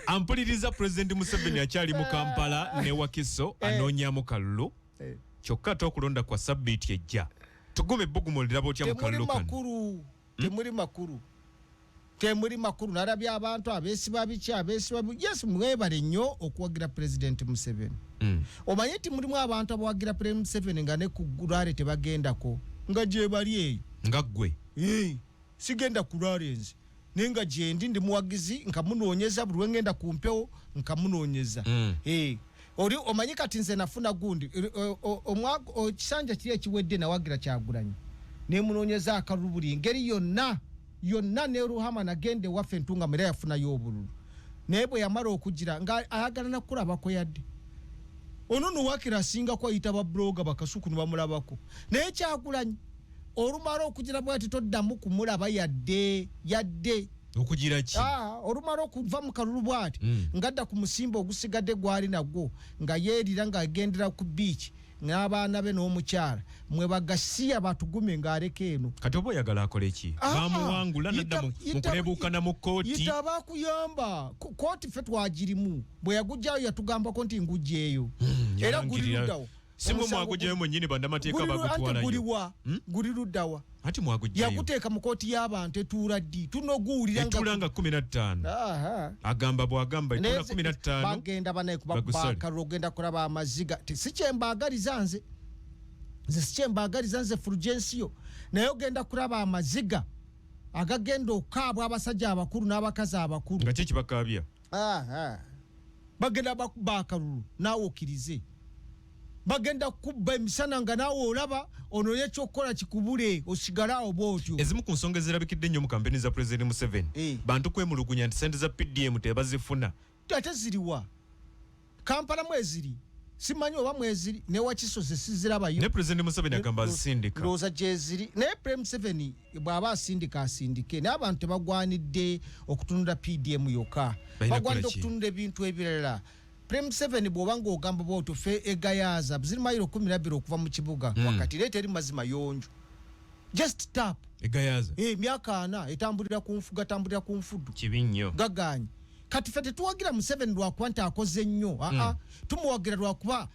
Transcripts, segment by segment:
Ampuliriza, Pulezidenti Museveni akyali mu Kampala ne Wakiso, anoonyamu kalulu. Kyokka ate okulonda kwa sabbiiti ejja. Tugume, ebbugumu oliraba otya mu Temuli kalulu kano? makulu, temuli makulu, temuli makulu. Nalabye abantu abeesiba biki, abeesiba yes, mwebale nnyo okuwagira Pulezidenti Museveni. Omanye nti mulimu abantu abawagira Pulezidenti Museveni nga ne ku rally tebagendako, nga gyebali eyo. Nga ggwe? Eh, sigenda ku rally nze, naye nga gyendi ndi muwagizi, nkamunoonyeza buli lwengenda ku mpewo, nkamunoonyeza. Eh, oli omanyi kati nze nafuna gundi ekisanja kiri ekiwedde nawagira Kyagulanyi, nemunoonyeza akalulu buli ngeri yonna yonna, ne Ruhama nagenda ewaffe Ntungamo, era yafunayo obululu. Naye bwe yamala okugira nga ayagala nakulabako yadde ono nowakira asingako ayita ba blogger bakasuku ne bamulabako. Naye Kyagulanyi olumala okugira bwati toddamu kumulaba yadde yadde. Okugira ki? Ah, olumala okuva mu kalulu bwati, ngadda ku musimba ogusigadde gwali nagwo, nga yeerira ng'agendera ku beach n'abaana be n'omukyala mwe bagasiya batugume ng'aleka eno. Kati oba oyagala akole ki? Ah, Bamuwangula nadda mu kulebuukana mu kkooti. Yita abakuyamba. Kooti ffe twagirimu. Bwe yagugjayo yatugambako nti ngugjeeyo, era guli Yalangirira. luddawo? Si mwe Omusango mwagugjayo mwennyini? Bannamateeka anti bagutwalayo. Guliwa? Guli luddawa? Anti mwagugjayo. Yaguteeka mu kooti y'abantu, etuula ddi? Tunoguwulira. Etuula nga 15. Aha. Agamba bwagamba etuula Naye 15. Bagenda banaye kuba Bagusale. bakalulu, ogenda kulaba amaziga. Si kyembaagaliza nze, nze si kyembaagaliza nze Fulgensiyo, naye ogenda kulaba amaziga agagenda okukaabwa abasajja abakulu n'abakazi abakulu. Nga ki kibakaabya? Aha. Bagenda bakuba akalulu naawe okkirize, bagenda kukubba emisana nga naawe olaba ono yekyokukola kikubule, osigale awo bwotyo. Ezimu ku nsonga ezirabikidde ennyo mu kampeni za Pulezidenti Museveni, bantu kwemulugunya nti sente za PDM tebazifuna. Ate ziriwa? Kampala mweziri, simanyi oba mweziri, newakiso ze sizirabayo. Ne Pulezidenti Museveni agamba azisindika. Ndowooza gyeziri, naye Prem Museveni bw'aba asindika asindike, naye abantu tebagwanidde okutunula PDM yokka. Balina Bagwanidde kukola ki? okutunula ebintu ebirala. Prem Museveni, bw'oba ng'ogamba bwotyo, fe egayaza ziri mayiro 12 okuva mu kibuga wakati, leeta eri mazima yonjo, just tap. Egayaza? Eh, emyaka 40 etambulira ku nfu, gatambulira ku nfudu. Kibi nnyo. Gaganye. Kati ffe tetuwagira Museveni lwakuba nti akoze nnyo, aa, tumuwagira lwakuba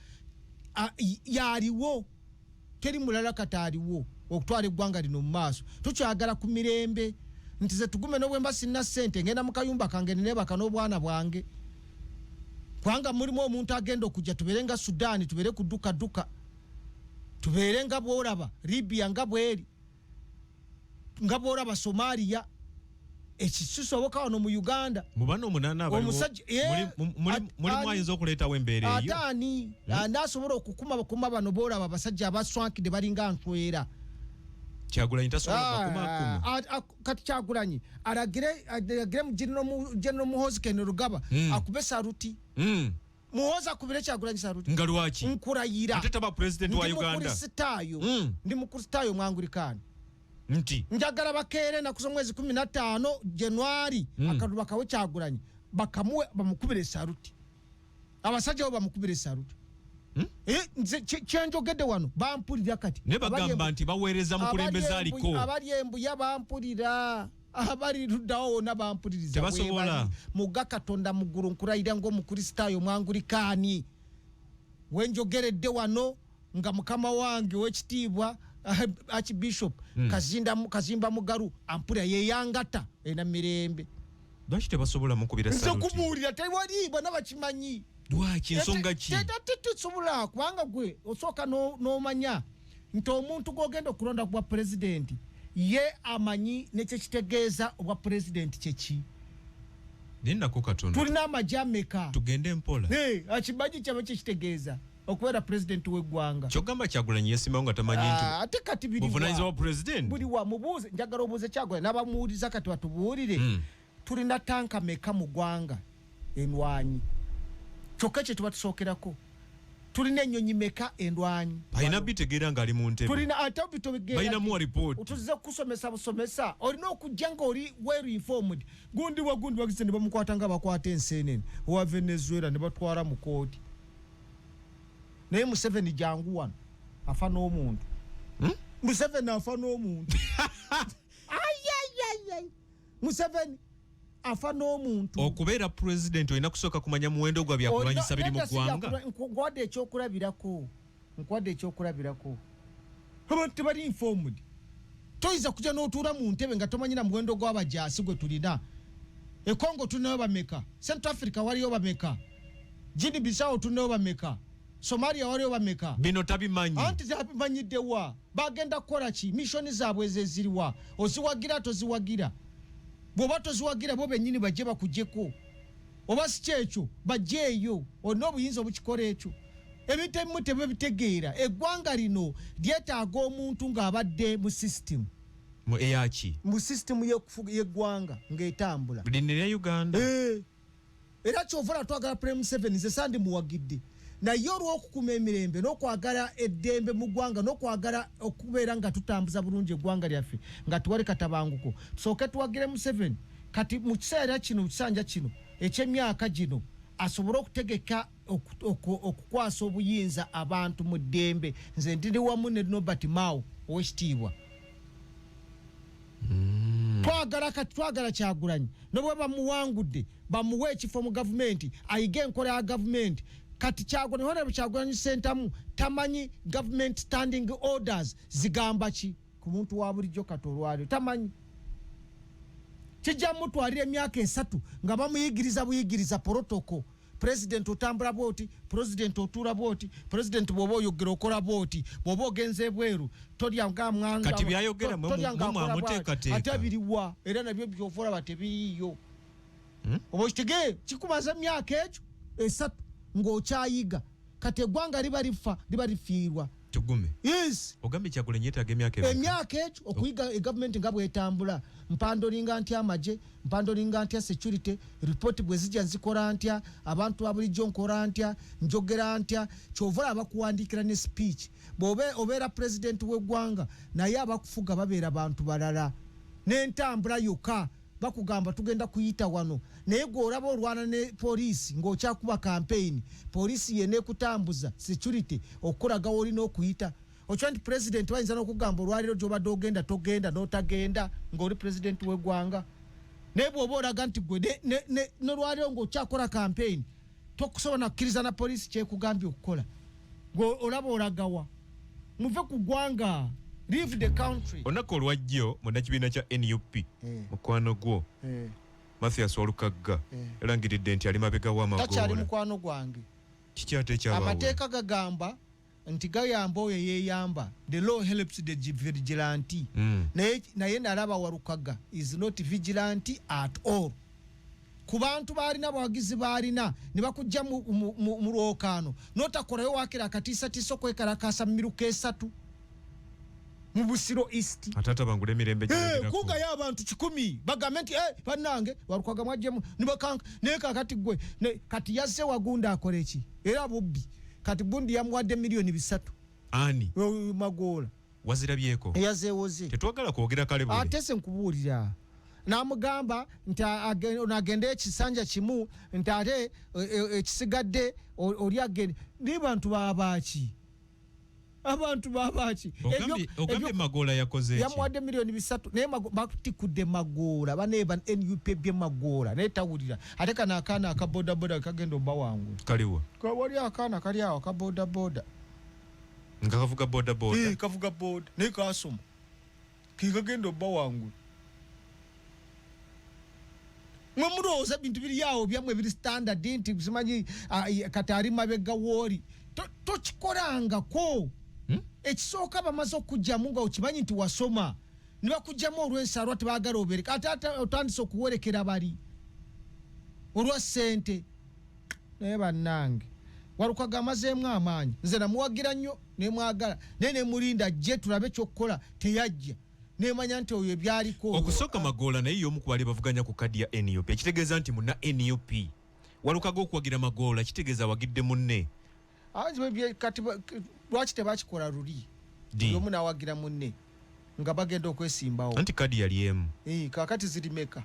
yaliwo, teri mulala kati aliwo okutwala eggwanga lino mu maaso. Tukyagala ku mirembe nti ze tugume n'obwemba sinna ssente, ngenda mu kayumba kange nenebaka n'obwana bwange, kubanga mulimu omuntu agenda okujja tubeere nga Sudaani, tubeere ku dduka, tubeere nga bwolaba Libya, nga bweri, nga bwolaba Somalia. Ekyo kisoboka wano mu Uganda. Mu bano omunaana abaliwo, Omusajja, mulimu ayinza okuleetawo embeera eyo? Ate ani? Ani asobola okukuma kuma bano boolaba abasajja abaswankidde balinga ntwera? Kyagulanyi tasobola bakumakuma? Ah, ah, kati Kyagulanyi alagire mu General Muhoozi Kainerugaba akube saluti. Muhoozi akubire Kyagulanyi saluti. Nga lwaki? Nkurayira. Ate taba pulezidenti wa Ndi Uganda. Mukristaayo. Ndi Mukristaayo Mwangulikani. Nti Njagala bakeere enaku z'omwezi 15 January, akalulu bakawe Kyagulanyi, bakamuwe, bamukubire saluti. Abasajja bo bamukubire saluti. Eh, nze kyenjogedde wano bampulira kati. Ne bagamba nti baweereza mukulembeze aliko. Abali Embuya bampulira, abali luddawo wonna bampuliriza. Tebasobola. Weebali. Muga Katonda muggulu, nkulayira ng'Omukristaayo Mwangulikani wenjogeredde wano nga mukama wange wekitiibwa Archbishop Kazinda, Kazimba Mugalu ampulira, yeyangata ena mirembe. Lwaki tebasobola mukubira Nze saluti? kubuulira, tewali, bonna bakimanyi. Lwaki? Nsonga ki? Tetusobola, kubanga gwe osooka n'omanya nti omuntu gwogenda okulonda ku bwa pulezidenti ye amanyi nekyekitegeeza obwa pulezidenti kyeki. Naye nako katono. Tulina amagye ameka? Tugende mpola. Eh, akimanyi kyaba kyekitegeeza okubeera pulezidenti w'eggwanga? Kyogamba Kyagulanyi yesimbawo nga tamanyi nti Ah, ate kati biriwa? buvunanyizibwa bwa pulezidenti? Buliwa? Mubuuze, njagala obuuze Kyagulanyi n'abamuwuliza kati batubuulire. Tulina tanka meka mu ggwanga endwanyi? Kyokka kye tuba tusookerako, tulina ennyonyi meka endwanyi? Alina bitegeera ng'ali mu ntebe. Tulina ate obitegeera. Balina muwa ripooti. Tuzze kusomesa busomesa, olina okujja ng'oli well informed. Gundi wa gundi bagize ne bamukwata nga bakwata enseenene owa Venezuela ne batwala mu kooti. Naye Museveni jangu wano, afa n'omuntu. Museveni afa n'omuntu. Ayayayay, Museveni. Afa n'omuntu. Okubeera pulezidenti olina kusooka kumanya muwendo gwa byakulwanyisa biri mu ggwanga. Nkuwadde ekyokulabirako, nkuwadde ekyokulabirako. Abantu tebali informed. Toyinza kujja n'otuula mu ntebe nga tomanyi na muwendo gw'abajaasi gwe tulina. E Congo tulinayo bameka? Central Africa waliyo bameka? Guinea Bissau tulinayo bameka? Somalia waliyo bameka? Bino tabimanyi. Anti tabimanyiddewa. Bagenda kukola ki? Mission zaabwe ezo eziriwa? Oziwagira toziwagira? Bw'oba toziwagira, bo bennyini bajje bakuggyeko, oba si kyekyo bajje eyo. Olina obuyinza obukikola ekyo. Ebintu ebimu tebabitegeera. Eggwanga lino lyetaaga omuntu ng'abadde mu system. Mu eyaki? Mu system y'eggwanga ng'etambula. Lino erya Uganda. Era kyova twagala President Museveni. Nze sandimuwagidde, naye olw'okukuma emirembe n'okwagala eddembe mu ggwanga n'okwagala okubeera nga tutambuza bulungi eggwanga lyaffe nga tuwali katabanguko, tusooke tuwagire Museveni kati mu kiseera kino, mu kisanja kino eky'emyaka gino, asobole okutegeka okukwasa obuyinza abantu mu ddembe. Nze ndiri wamu ne Norbert Mao owekitiibwa. Twagala kati, twagala Kyagulanyi nobwe bamuwangudde, bamuwe ekifo mu gavumenti, ayige enkola ya gavumenti. Kati Kyagulanyi, Honorable Kyagulanyi Sentamu, tamanyi government standing orders zigamba ki ku muntu wa bulijjo. Kati olwaliro tamanyi, kijja mutwalira emyaka 3 nga bamuyigiriza buyigiriza protocol. President otambula bwoti, president otuula bwoti, president bw'oba oyogera okola bwoti, bw'oba ogenza ebweru tolya nga mwanza. Kati byayogera mwe mwamuteekateeka. Ate biriwa? Era nabyo byova olaba tebiriiyo. Oba okitegeere, kikumaza emyaka ekyo 3 ng'okyayiga. Kati eggwanga liba lifa, liba lifiirwa. Tugume. Yes. Ogambye Kyagulanyi yeetaaga emyaka emeka? Emyaka ekyo okuyiga egavumenti nga bwetambula, mpandolinga ntya amagye, mpandolinga ntya security, report bwe zijja nzikola ntya, abantu abulijjo nkola ntya, njogera ntya. Kyova olaba bakuwandiikira ne speech bw'obe obeera president w'eggwanga, naye abakufuga babeera bantu balala n'entambula yokka. Bakugamba tugenda kuyita wano, naye gwe olaba olwana ne poliisi ng'okyakuba campaign. Poliisi yena ekutambuza, security okukulaga w'olina okuyita. Okyo nti president bayinza n'okugamba olwaliro gy'obadde ogenda togenda, n'otagenda ng'oli president w'eggwanga. Naye bw'oba olaga nti gwe nolwaliro ng'okyakola campaign, tokusobola nakukkiriza na poliisi kyekugambye okukola, gwe olaba olagawa. Muve ku ggwanga, leave the country. Olunaku olwajjo munnakibiina kya NUP, mukwano gwo Mathias Walukagga, yalangiridde nti ali mabega Takyali w'Amagoola. mukwano gwange. Kiki ate ekyabaawo? Amateeka gagamba nti gayamba oyo yeeyamba, the law helps the vigilante. Naye nalaba Walukaga is not vigilant at all. Ku bantu baalina, bawagizi baalina, ne bakujja mu lwokaano notakolayo wakira akatiisatiisa okwekalakaasa mu miruka 3 mu Busiro East. Ate atabangula emirembe gyogerako. Kungayo abantu 100 bagambe nti, "Eh, bannange, Walukaga mwajjemu," nibakanka. Naye kakati gwe kati yazze wagunda akola eki? Era bubbi. Kati gundi yamuwadde miliyoni 3. Ani? Magoola. Wazirabyeko? Eyazeewoze. Tetwagala kwogera kale bule. Ate se nkubuulira, n'amugamba nti ono agende ekisanja kimu, nti ate ekisigadde oli agende. Naye bantu babaaki? Abantu babaaki? Ogambye Magoola yakoze eki? Yamuwadde miliyoni 3, naye batikudde Magoola baneba NUP bye Magoola, naye tawulira. Ate kano akaana aka bodaboda kagenda obbawangula. Kaliwa? Wali akaana kali awo aka bodaboda. Nga kavuga bodaboda? Eh, kavuga boda, naye kasoma, kekagenda obbawangula. Mwe mulowooza bintu biri awo byammwe biri standard, nti simanyi kati ali mabega wooli. Tokikolangako. Ekisooka bamaze okugjamu nga okimanyi nti wasoma, ne bakugjamu olw'ensalwa, tebaagala obereka. Ate otandise okuwerekera bali olwa ssente. Naye bannange, Walukaga amazeemu amaanyi. Nze namuwagira nnyo, nemwagala, naye nemulinda ajje tulabe kyokkola, teyajja. Nemanya nti oyo ebyaliko. Okusooka Magoola naye y'omu ku baali bavuganya ku kadi ya NUP, ekitegeeza nti munna NUP. Walukaga okuwagira Magoola kitegeeza awagidde munne. Kati lwaki tebakikola luli? Ddi? Omu nawagira munne nga bagenda okwesimbawo. Anti kadi yali emu. Eh, kakati ziri meka?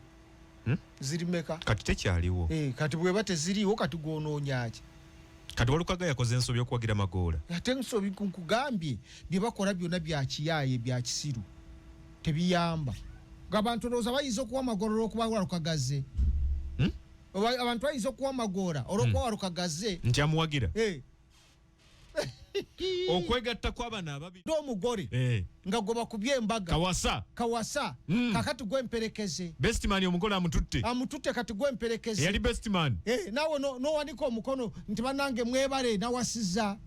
Ziri meka? Kati tekyaliwo. Eh, kati bweba teziriiwo, kati gwonoonyaki? Kati Walukaga yakoze ensobi okuwagira Magoola? Ate nsobi? Nkugambye, bye bakola byonna bya kiyaaye, bya kisiru, tebiyamba. Nga abantu ndowooza bayinza okuwa Magoola olwokuba Walukagaze. Abantu bayinza okuwa Magoola olwokuba Walukagaze nti amuwagira. Eh. Okwegatta kw'abano ababiri. Omugole nga gwe bakubye embaga. Kawasa. Kawasa. Kakati gwe mperekeze. Bestman omugole amututte. Amututte, kati gwe mperekeze. Eyali bestman. Eh, naawe nowanika omukono nti bannange mwebale nawasiza.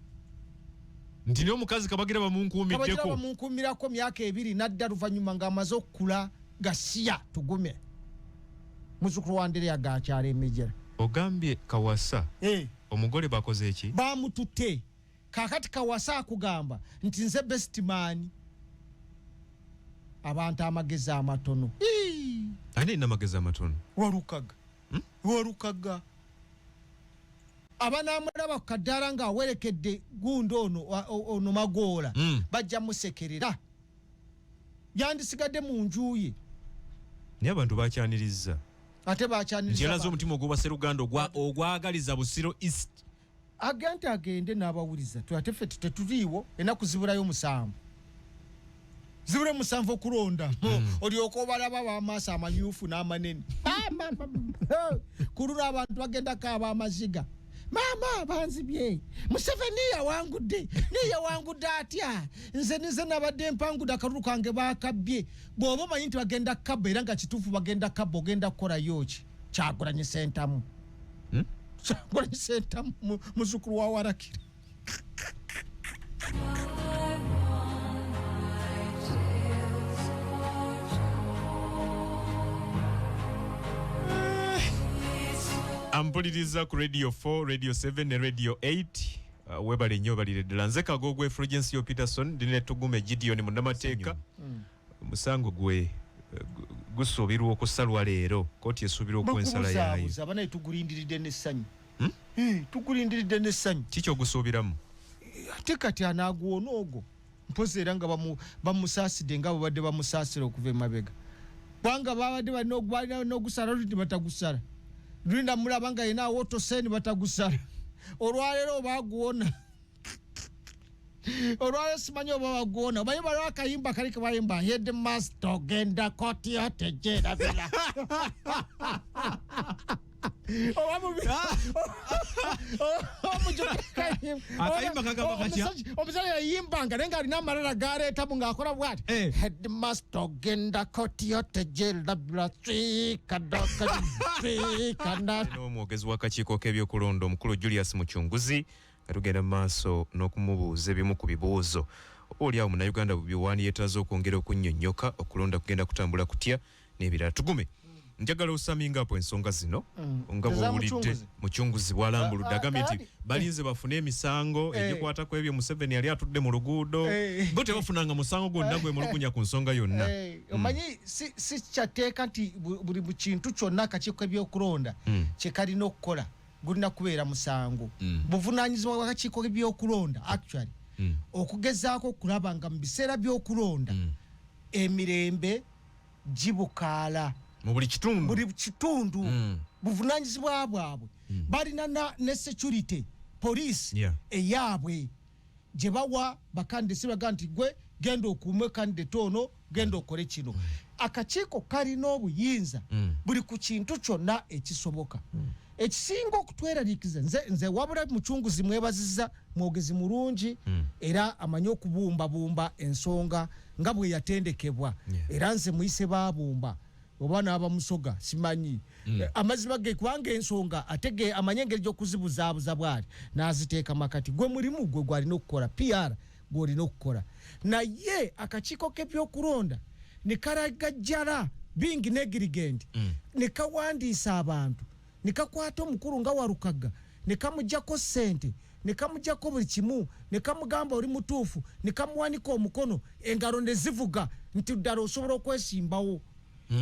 Nti naye omukazi kabagira Kabagira bamunkuumiddeko. Bamunkuumirako myaka 2 nadda luvannyuma ng'amaze okukula gasiya. Tugume muzukulu wa Andereya gakyala emijera. Ogambye Kawasa Eh. omugole bakoze eki? Bamututte. Kakati Kawasa akugamba nti nze bestman. Abantu amagezi amatono. Ii! Ani alina amagezi amatono? Walukaga. Walukaga abanamulaba ku kaddaala ng'awerekedde gundi ono ono Magoola, bajja musekerera. Yandisigadde mu nju ye. Naye abantu bakyaniriza. Ate Nti bakyaniriza. Yalaze omutima ogw'obwaseruganda ogwagaliza Busiro East. Agente agende n'abawuliza. Ate ffe tetuliiwo. Ennaku zibulayo 7, zibula 7 okulonda. Olyoka obalaba b'amaaso amanyufu n'amanene. Kulula abantu bagenda kaaba amaziga, maama banzibye, Museveni yawangudde. Naye yawangudde atya? Nze nize nabadde mpangudde, akalulu kange bakabbye. Bw'oba omanyi nti bagenda kabba, era nga kituufu bagenda kabba, ogenda kukolayo ki? Kyagulanyi Sentamu. Kyagulanyi Sentamu, muzukulu wa Warakira. Ampuliriza ku Radio 4, Radio 7 ne Radio 8, webale nnyo, balire ddala. Nze Kagogwe Fulgencio Peterson, ndi ne Tugume Gideon, munnamateeka. Omusango gwe gusuubirwa okusalwa leero. Kooti esuubirwa okuwa ensala yaayo. Bakubuuzaabuuza banaye, tugulindiridde n'essanyu. Eh, tugulindiridde n'essanyu. Kiki ogusuubiramu? Ate kati anaaguwona ogwo mpozi era nga bamusaasidde nga bwe badde bamusaasira okuva emabega, kubanga babadde balina n'ogusala luli batagusala. Luli namulaba nga yena awotose ni batagusala. Olwaleero oba aguwona, olwaleero simanyi oba baguwona. Omanyi baliwo akayimba kali kebayimba, headmaster ogenda koti otejerabira oba Akayimba kagamba katya? Omusajja yayimbanga naye ng'alina amalala galeetamu ng'akola bwati: Eh. Headmaster ogenda koti otejerabira sikadokana. N'omwogezi w'akakiiko k'ebyokulonda omukulu Julius Mucunguzi, nga tugenda mu maaso n'okumubuuza ebimu ku bibuuzo oba oli awo munnayuganda byewaani yeetaaze okwongera okunnyonnyoka, okulonda kugenda kutambula kutya n'ebirala. Tugume, njagala osaminga apo ensonga zino nga Eza bw'owulidde. Mucunguzi. Mucunguzi bw'alambuludde, agambye nti Kakati- balinze bafune emisango Eh. egikwata ku ebyo Museveni yali atudde mu luguudo. Eh. Bo tebafunanga musango gwonna gwemulugunya ku nsonga yonna. Eh, omanyi si kyateeka nti buli mu kintu kyonna akakiiko k'ebyokulonda kye kalina okukola gulina kubeera musango. Buvunanyizibwa bw'akakiiko k'ebyokulonda actually okugezaako okulaba nga mu biseera by'okulonda emirembe gibukaala mu buli kitundu. Buli kitundu. Buvunanyizibwa bwabwe. Balina ne security police eyaabwe gye bawa ba candidate, baga nti gwe genda okuume candidate ono, genda okole kino. Akakiiko kalina obuyinza buli ku kintu kyonna ekisoboka. Ekisinga okutweraliikiriza nze wabula Mucunguzi mwebaziza, mwogezi mulungi era amanyi okubumbabumba ensonga nga bwe yatendekebwa. Era nze muyise babumba oba n'abamusoga simanyi. Amazima ge, kubanga ensonga atege amanye engeri gy'okuzibuzaabuza bwali n'aziteeka makati. Gwe mulimu gwe gwalina okukola, PR gwolina okukola. Naye akakiiko k'ebyokulonda ne kalagajjala bingi negligent, ne kawandiisa abantu, ne kakwata omukulu nga Walukaga ne kamugjako ssente, ne kamugjako buli kimu, ne kamugamba oli mutuufu, ne kamuwanika omukono, engalo ne zivuga nti ddala osobola okwesimbawo.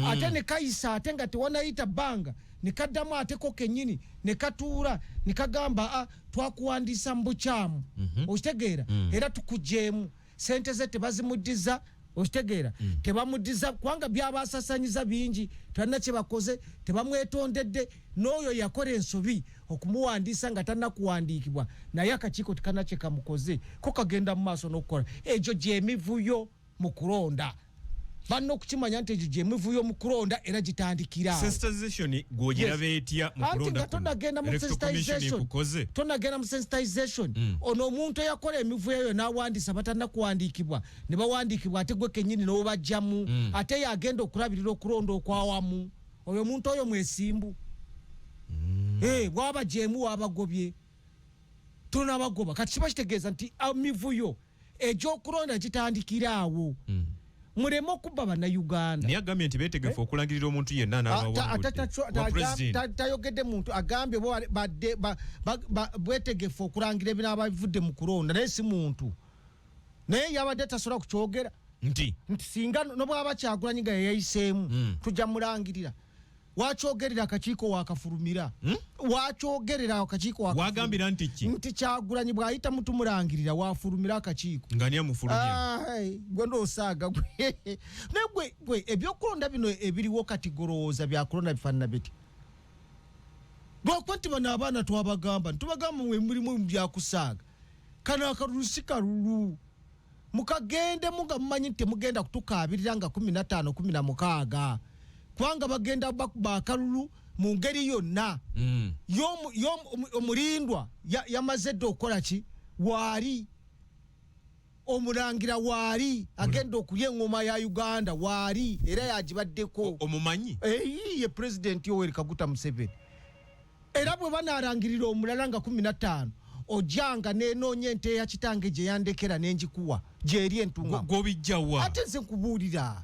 Ate ne kayisa, ate nga tewanayita bbanga ne kaddamu ateko kennyini ne katuula ne kagamba, a twakuwandiisa mu bukyamu, okitegeera? Era tukugyemu sente ze. Tebazimuddiza, okitegeera? Tebamuddiza kubanga byabasasanyiza bingi, talina kye bakoze, tebamwetondedde. N'oyo yakola ensobi okumuwandiisa nga tannakuwandiikibwa, naye akakiiko tekalina kye kamukoze, ko kagenda mu maaso n'okukola egyo gyemivuyo mu kulonda. Balina okukimanya nti egyo gyemivuyo mu kulonda era gitandikira awo. Sensitization gw'ogiraba etya mu Anti kulonda nga kuno? tonagenda mu Electoral Commission sensitization, ekukoze? tonagenda mu sensitization, ono omuntu eyakola emivuyo eyo n'awandiisa batannakuwandiikibwa ne bawandiikibwa, ate gwe kennyini n'obajjamu, ate yagenda okulabirira okulonda okwawamu, oyo omuntu oyo mwesimbu. Eh, bwaba gyemu wabagobye, tonabagoba. Kati kiba kitegeeza nti emivuyo egyokulonda gitandikira awo. Muleme okubba Bannayuganda. Naye agambye nti beetegefu okulangirira omuntu yenna anaabawangudde wa president. Tayogedde muntu, agambye bo badde bwetegefu okulangira ebinaaba bivudde mu kulonda, naye si muntu. Naye yabadde tasobola kukyogera nti nti singa nobwaba Kyagulanyi nga yeyayiseemu, tujja mulangirira. Wakyogerera akakiiko wakafulumira, wakyogerera akakiiko wakafulumira. Wagambira nti ki? Nti Kyagulanyi bw'ayitamu tumulangirira, wafulumira akakiiko. Nga ani amufulumya? Ai, gwe ndoosaaga gwe. Naye gwe ebyokulonda bino ebiriwo kati golowooza byakulonda bifaanana biti? Lwakuba nti bano abaana twabagamba, ntubagamba mwe mulimu byakusaaga. Kano akalulu si kalulu, mukagendemu nga mumanyi nti temugenda kutukaabirira nga 15 16, kubanga bagenda bakuba akalulu mu ngeri yonna. Omulindwa yamaze dda okukola ki? Waali omulangira, waali agenda okulya eŋŋoma ya Uganda, waali era yagibaddeko. Omumanyi? Eyi, ye Pulezidenti Yoweri Kaguta Museveni. Era bwe banaalangirira omulala nga 15, ojjanga nenoonya ente ya kitange gye yandekera nenjikuwa gyeri entuŋŋamu. Gwobijjawa? Ate nze nkubuulira,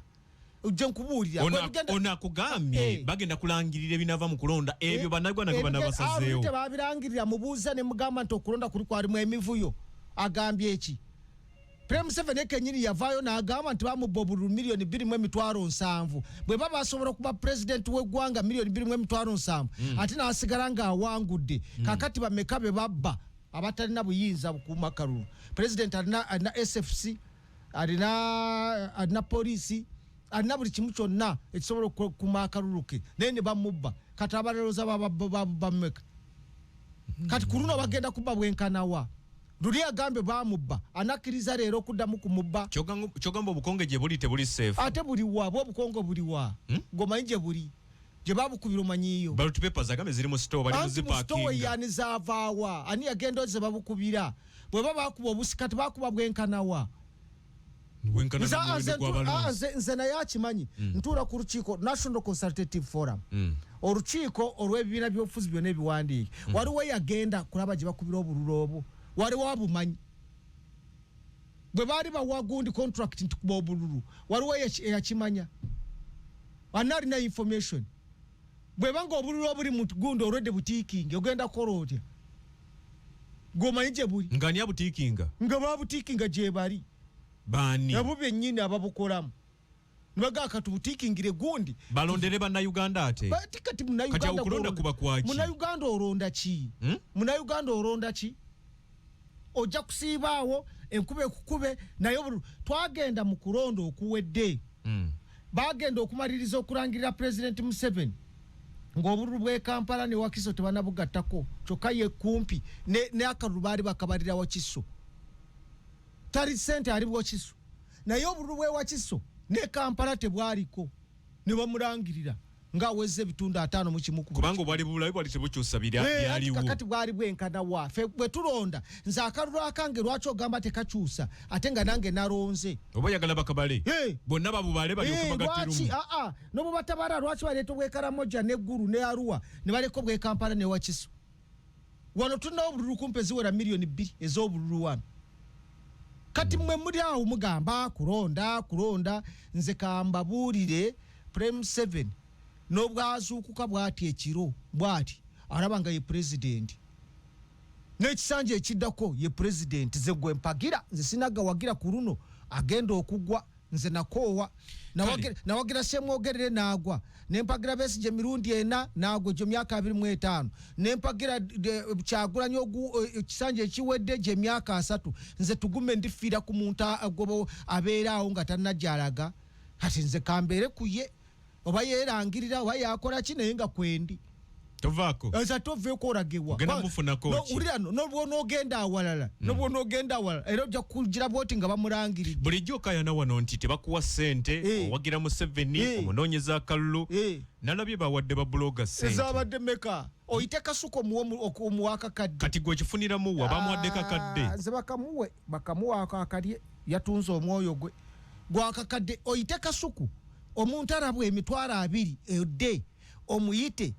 gye nkubuulira. Ono akugambye bagenda kulangirira ebinava mu kulonda ebyo, bannayuganda ge banabasazeewo. Tebabirangirira, mubuuza ne mugamba nti okulonda kuli kwalimu emivuyo. Agambye eki? President Museveni kenyini yavaayo n'agamba nti bamubba obululu 2,700,000. Bwe baba basobola okuba pulezidenti w'eggwanga 2,700,000, ate n'asigala ng'awangudde, kakati bameka be babba abatalina buyinza bukuuma kalulu? Pulezidenti alina SFC, alina poliisi, alina buli kimu kyonna ekisobola okukuuma akalulu ke, naye ne bamubba. Kati abalowooza bameka? Kati ku luno bagenda kubba bwenkanawa? Luli agambye bamubba, anakkiriza leero okuddamu kumubba? Kyogamba obukonge gye buli tebuli safe? Ate buliwa bwe obukonge buliwa? Ng'omanyi gye buli, gye babukubira, omanyiyo? Ballot papers agambe ziri mu store, bali Anti mu store. muzipakinga. Yani zaavaawa? Ani yagenda ze babukubira? Bwe ba bakuba obusi, kati bakuba bwenkanawa? Bwenkana Nze- n'omuwendo nze gw'abalonzi. nze naye akimanyi, ntuula ku lukiiko National Consultative Forum, olukiiko olw'ebibiina by'obufuzi byonna ebiwandiike. Waliwo yagenda kulaba gye bakubira obululu obwo? Waliwo abumanyi? Bwe baali bawa gundi contract nti kuba obululu, waliwo eyakimanya? Ani alina information? Bweba nga obululu obuli mu gundi olwedde butiikingi, ogenda kukola otya? Gwomanyi gye buli? Nga ani abutiikinga? Nga babutiikinga gye bali. Baani? Abo bennyini ababukolamu nibagaa kati butiikingire gundi. Balondere bannayuganda ate? Bati kati Kati awo Munnayuganda kulonda kuba kwaki? Munnayuganda olonda ki? Hmm? Munnayuganda olonda ki? Ojja kusiibaawo enkuba ekukube, naye twagenda mu kulonda okuwedde, bagenda okumaliriza okulangirira Pulezidenti Museveni ng'obululu bw'e Kampala ne Wakiso tebanabugattako, kyokka ye kumpi ne akalulu baali bakabalira Wakiso, tali sente ali Wakiso, naye obululu bw'e Wakiso ne Kampala tebwaliko, ne bamulangirira ng'aweza ebitundu 51 ku Kubanga obwali bulabi bwali tebukyusa Eh, anti byaliwo. Kakati bwali bwenkana wa? Ffe bwe tulonda, nze akalulu akange lwaki ogamba tekakyusa ate nga nange nalonze? Oba oyagala bakabale? Eh. Bonna babubale balyoke Eh, bagatte lwaki lumu. aa nobwebatabala, lwaki baleeta obwekaramoja neggulu ne Arua ne baleka obwekampala ne Wakiso? Wano tulinawo obululu kumpi eziwera 2 million ez'obululu wano. Kati mmwe muli awo mugamba kulonda kulonda. Nze kambabuulire, Prem 7 n'obwazuukuka bwati ekiro bwati alaba nga ye pulezidenti, n'ekisanja ekiddako ye pulezidenti. Ze gwe mpagira, nze sinagawagira ku luno agenda okugwa. Nze nakoowa. Nawagira Semwogerere n'agwa, nempagira Besigye emirundi ena n'agwa, egyo myaka 25, nempagira Kyagulanyi ekisanja ekiwedde, gye myaka 30. Nze tugume, ndifiira ku muntu agoba abeera awo nga tannajalaga. Kati nze kambeere ku ye, oba yeerangirira oba yakola ki, naye nga kwendi. Tovaako. Eza toveeko olagewa. Ogenda mufunako No, ki? wulira no, nobw'onoogenda awalala, nobw'onoogenda awalala era ojja kugira bwoti nga bamulangiridde. Bulijjo okayana wano nti tebakuwa ssente, owagira Museveni, omunoonyeza akalulu. Nalabye bawadde ba blogger ssente. Ezabadde meka? Oyite Kasuku omuwa akakadde. Kati gwe okifuniramu wa? Bamuwadde kakadde. Ah, nze bakamuwe, bakamuwa ako akalye, yatunze omwoyo gwe gwakakadde. Oyite Kasuku omuntu arabwa 20,000 edde, omuyite,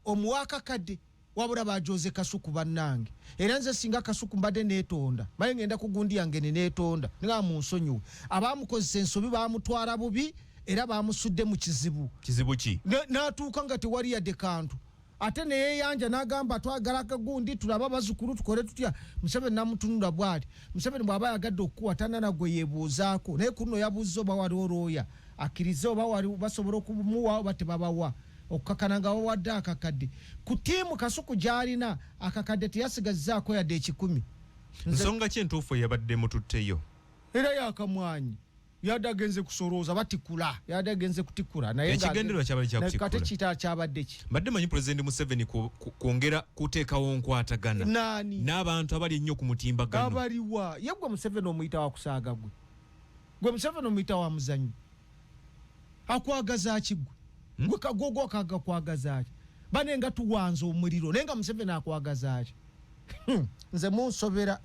omuwa akakadde. Wabula bajoze Kasuku bannange. Era nze singa Kasuku mbadde neetonda, maye ngenda ku gundi yange ne neetonda nga munsonyiwe. Abamukozesa ensobi bamutwala bubi era bamusudde mu kizibu. Kizibu ki? N'atuuka nga tewali yadde kantu, ate neyeyanja n'agamba twagala akagundi tulabe abazzukulu tukole tutya. Museveni namutunula bw'ati. Museveni bw'aba ayagadde okukuwa tanana gwe yeebuuzaako, naye kuno yabuuzza oba waliwo looya akkirize oba wali basobola okumuwa oba tebabawa, okukakana nga bawadde akakadde ku ttiimu Kasuku gy'alina. Akakadde teyasigazzaako yadde 100. Nsonga ki entuufu eyabadde mututteyo? Era yakamwanyi yadde agenze kusolooza batikula, yadde agenze kutikula, naye nga Ekigendererwa kyabadde kya naye kutikula. Kate kita kyabadde ki? Mbadde manyi Pulezidenti Museveni kwongera kuteekawo nkwatagana Naani? n'abantu abali ennyo ku mutimbagano. Abaliwa? Ye gwe Museveni omuyita wa kusaaga gwe? Gwe Museveni omuyita wa muzannyo? Akwagaza ki gwe? Gwe kagogo akagakwagaza ki? Bane nga tuwanza omuliro, naye nga Museveni akwagaza ki? Nze munsobera.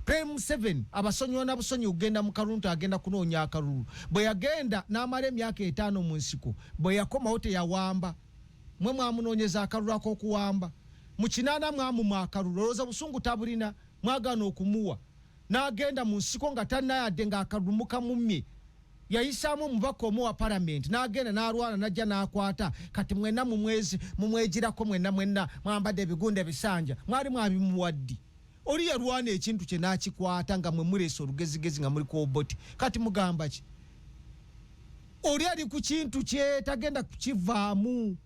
President Museveni abasonyiwa na busonyi okugenda mu kalulu nti agenda kunoonya akalulu. Bwe yagenda n'amala emyaka 5 mu nsiko, bwe yakomawo teyawamba. Mwe mwamunoonyeza akalulu ak'okuwamba. Mu 8 mwamumwa akalulu, olowooza busungu tabulina, mwagaana okumuwa. N'agenda mu nsiko nga tannayadde ng'akalulu mukamumye. Yayisaamu omubaka omu wa palamenti, n'agenda n'alwana n'ajja n'akwata. Kati mwenna mumwegirako mwenna mwenna mwambadde ebigunda ebisanja, mwali mwabimuwaddi. Oli yalwana ekintu kye n'akikwata nga mwe muleese olugezigezi nga muli ku Obote. Kati mugamba ki? Oli ali ku kintu kye tagenda kukivaamu.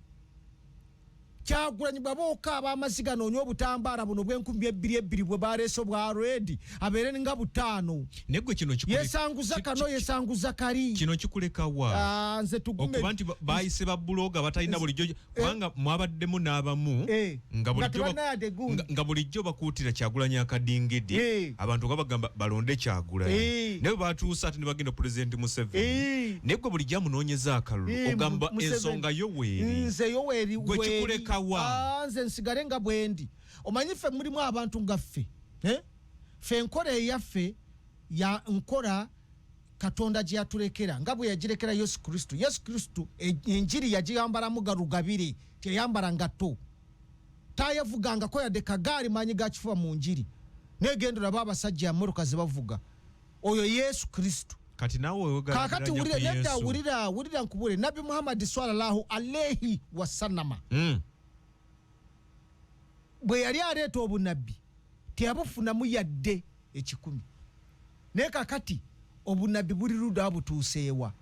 Kyagulanyi bw'aba okaaba amaziga noonya obutambaala buno bw'enkumi ebbiri ebbiri bwe baleese obwa redi, abeere nga 5. Naye gwe kino kikule- Yesanguza kano, yesanguza kali. Kino kikuleka wa? Ah, nze tugume. Okuba nti bayise ba buloga batalina bulijjo, kubanga mwabaddemu n'abamu nga Nga bulijjo tebanayadde gundi. nga bulijjo bakuutira Kyagulanyi akadingidi. Abantu nga bagamba balonde Kyagulanyi. Naye batuuse ate ne bagenda Pulezidenti Museveni. Naye gwe bulijjo amunoonyeza akalulu, ogamba Museveni. ensonga yo weeri. Nze yo weeri, Gwe weeri. kikuleka wa? Ah, nze nsigale nga bwendi. Omanyi ffe mulimu abantu nga ffe. Ffe enkola eyaffe ya nkola Katonda gye yatulekera nga bwe yagirekera Yesu Kristo. Yesu Kristo enjiri yagiyambalamu galugabire, teyambala ngatto. Tayavugangako yadde kagaali maanyi ga kifuba mu njiri. Naye genda olaba abasajja emmotoka ze bavuga. Oyo Yesu Kristo. Kati naawe weegalamira Kaakati nnyo wulira, ku nedda, Yesu. wulira, wulira nkubule. Nabbi Muhammad sallallahu alaihi wasallama. Bwe yali aleeta obunabbi teyabufunamu yadde 100. Naye kaakati obunabbi buli ludda butuuseewa.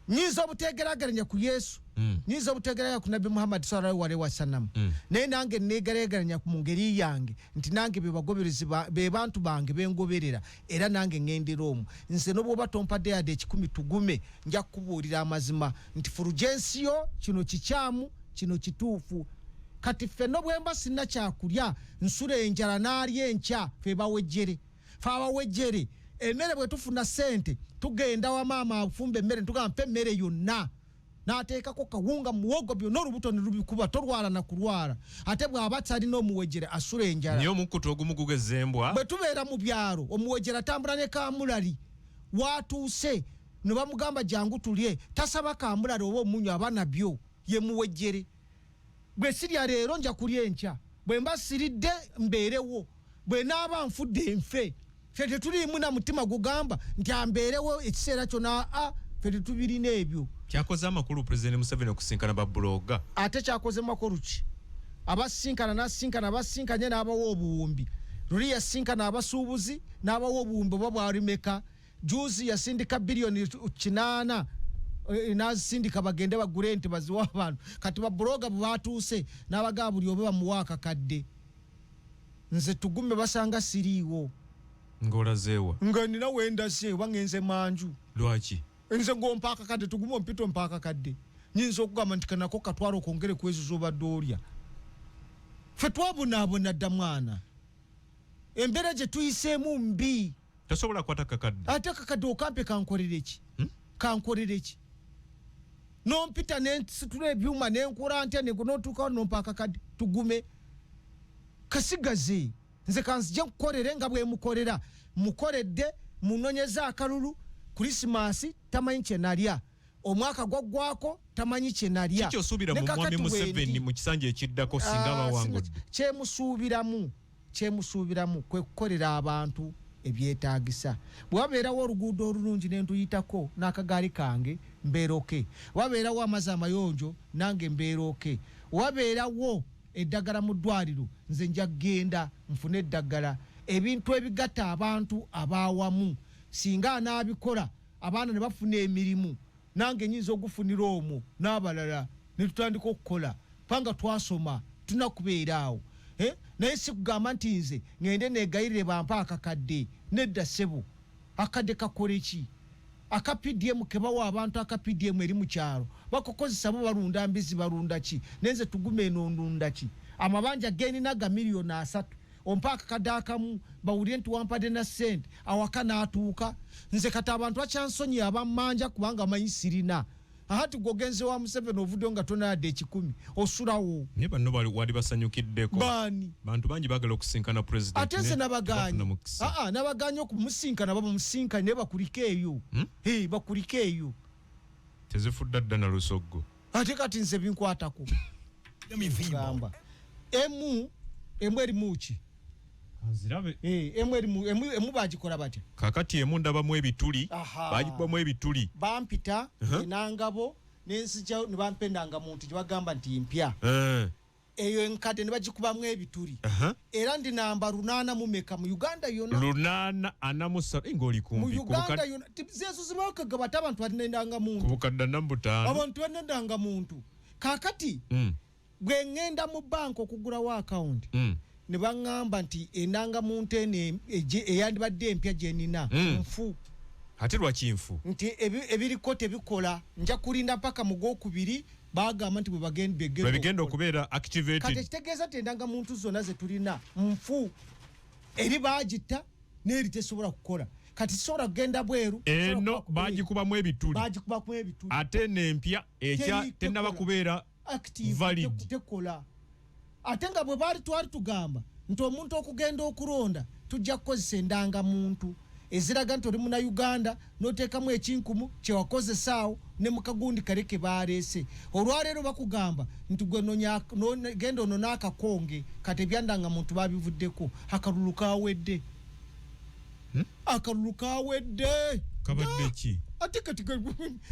Nnyinza obutegeraageranya ku Yesu. Nnyinza obutegeraageranya ku Nabbi Muhammad sallallahu alaihi wasallam. Naye nange neegeraageranya mu ngeri yange nti nange be bagoberezi be bantu bange bengoberera, era nange ŋŋendera omwo. Nze ne bw'oba tompadde yadde 100 tugume, nja kukubuulira amazima nti Fulgensio kino kikyamu, kino kituufu. Kati ffenna bwe mba sirina kyakulya, nsula enjala n'alya enkya, ffe bawejjere. Ffe abawejjere, emmere bwe tufuna ssente, tugenda wa maama afumba emmere, tugamba mpa emmere yonna. N'ateekako kawunga, muwogo, byonna olubuto ne lubikuba, tolwala na kulwala. Ate bw'aba talina omuwejjere asula enjala. Naye omukkuto ogumu gugezza embwa. Bwe tubeera mu byalo, omuwejjere atambula ne kaamulali. Watuuse ne bamugamba jangu tulye, tasaba kaamulali oba omunnyo aba nabyo, ye muwejjere. Bwe sirya leero nja kulya enkya, bwe mba siridde mbeerewo, bwe naaba nfudde nfe. Ffe tetuliimu na mutima gugamba nti ambeerewo ekiseera kyonna, aa, ffe tetubirina ebyo. Kyakoze amakulu Pulezidenti Museveni okusinkana ba buloga. Ate kyakoze makulu ki? Abasinkana n'asinkana, abasinkanye n'abawa obuwumbi. Luli yasinkana abasuubuzi n'abawa obuwumbi oba bwali meka. Juzi yasindika biliyoni 8, n'azisindika bagende bagule ente baziwe abantu. Kati ba buloga bwe batuuse n'abagamba buli obe bamuwa akakadde. Nze tugume basanga siriiwo. Ng'olazeewa? Nga nina we ndase oba ngenze manju. Lwaki? Nze ng'ompa akakadde, tugume ompita ompa akakadde. Nyinza okugamba nti kanako katwala okwongere ku ezo z'obadde olya. Ffe twabonaabona dda mwana, embeera gye tuyiseemu mbi. Tosobola kukwata kakadde. Ate kakadde okampe kankolere ki? Kankolere ki? Nompita nensitula ebyuma nenkula ntya, notuukawo nompa akakadde. Tugume, kasigaze. Nze kanzije nkukolere nga bwemukolera, mukoledde, munonyeza akalulu. Krisimansi tamanyi kyenalya, omwaka gwaggwako tamanyi kyenalya. Kikyosuubira Ne mu mwami kakati Museveni wendi. mu kisanja ekiddako singa bawangudde? Kyemusuubiramu kwe kukolera abantu ebyetaagisa. Bwe wabeerawo oluguudo olulungi nentuyitako n'akagaali kange, mbeera okay. Wabeerawo amazzi amayonjo, nange mbeera okay. Wabeerawo eddagala mu ddwaliro, nze nja kgenda nfune eddagala. Ebintu ebigatta abantu abawamu singa anaabikola, abaana ne bafuna emirimu, nange nyinza ogufunira omwo n'abalala ne tutandika okukola, kubanga twasoma, tulina kubeera awo. Naye si kugamba nti nze ŋŋende negayirire bampa akakadde. Nedda ssebo, akadde kakole ki? Aka PDM kebawa abantu, aka PDM eri mu kyalo bakukozesa, bo balunda mbizi, balunda ki? Nenze tugume eno ndunda ki? Amabanja genina ga 3 miliyoni, ompa akakadde akamu bawulire nti wampadde na ssente awaka n'atuuka. Nze kati abantu bakyansonyiye abammanja kubanga manyi sirina. Ahati gwogenze wa Museveni, ovuddeyo nga tonayadde 100, osulawo. Naye banno wali basanyukiddeko. Baani? Bantu bangi baagala okusinkana president. Ate nze naye nabaganye. tebafuna mukisa. Aa, nabaganye okumusinkana, babamusinkanye naye bakulike eyo. Hey, bakulike eyo. Tezifudde dda na lusoggo. Ate kati nze binkwatako gamba emu emu erimu ki? Nzirabe. Eh, emu erimu emu bagikola batya? Kakati emu ndabamu ebituli. Aha. Bagikubamu ebituli. Bampita enangabo nenzija ne bampa endangamuntu gye bagamba nti mpya. Eyo enkadde ne bagikubamu ebituli. Era ndi namba 800 mu meka mu Uganda yonna. 843 ng'oli Mu kumpi ku Uganda yonna. Zezo zibakaga bate abantu balina endangamuntu. Ku bukadde 45. Abantu balina endangamuntu. Kaakati bwe ŋŋenda mu banka okugulawo akawunti, ne baŋŋamba nti endangamuntu eno eyandibadde empya gye nina nfu. Ate lwaki nfu? Nti ebiriko tebikola, nja kulinda mpaka mu gwokubiri. Bagamba nti bwe bwe bigenda okukola. Okubeera Kati activated. Ekitegeeza nti endangamuntu zonna ze tulina nfu, eri bagitta n'eri tesobola kukola. Kati sisobola kugenda bweru, sisobola Eno kuba ku bagikubamu ebituli. Bagikubamu ebituli. Ate eno empya ekya tennaba tekola. Kubeera Active, valid. Tekola. Ate nga bwe baali twali tugamba nti omuntu okugenda okulonda tujja kukozesa endangamuntu eziraga nti oli munauganda, n'oteekamu ekinkumu kyewakozesaawo ne mukagundi kale ke baleese. Olwaleero bakugamba nti gwe genda ono n'akakonge. Kati ebyandangamuntu babivuddeko, akalulu kawedde. Akalulu kawedde. Kabadde ki? Ate kati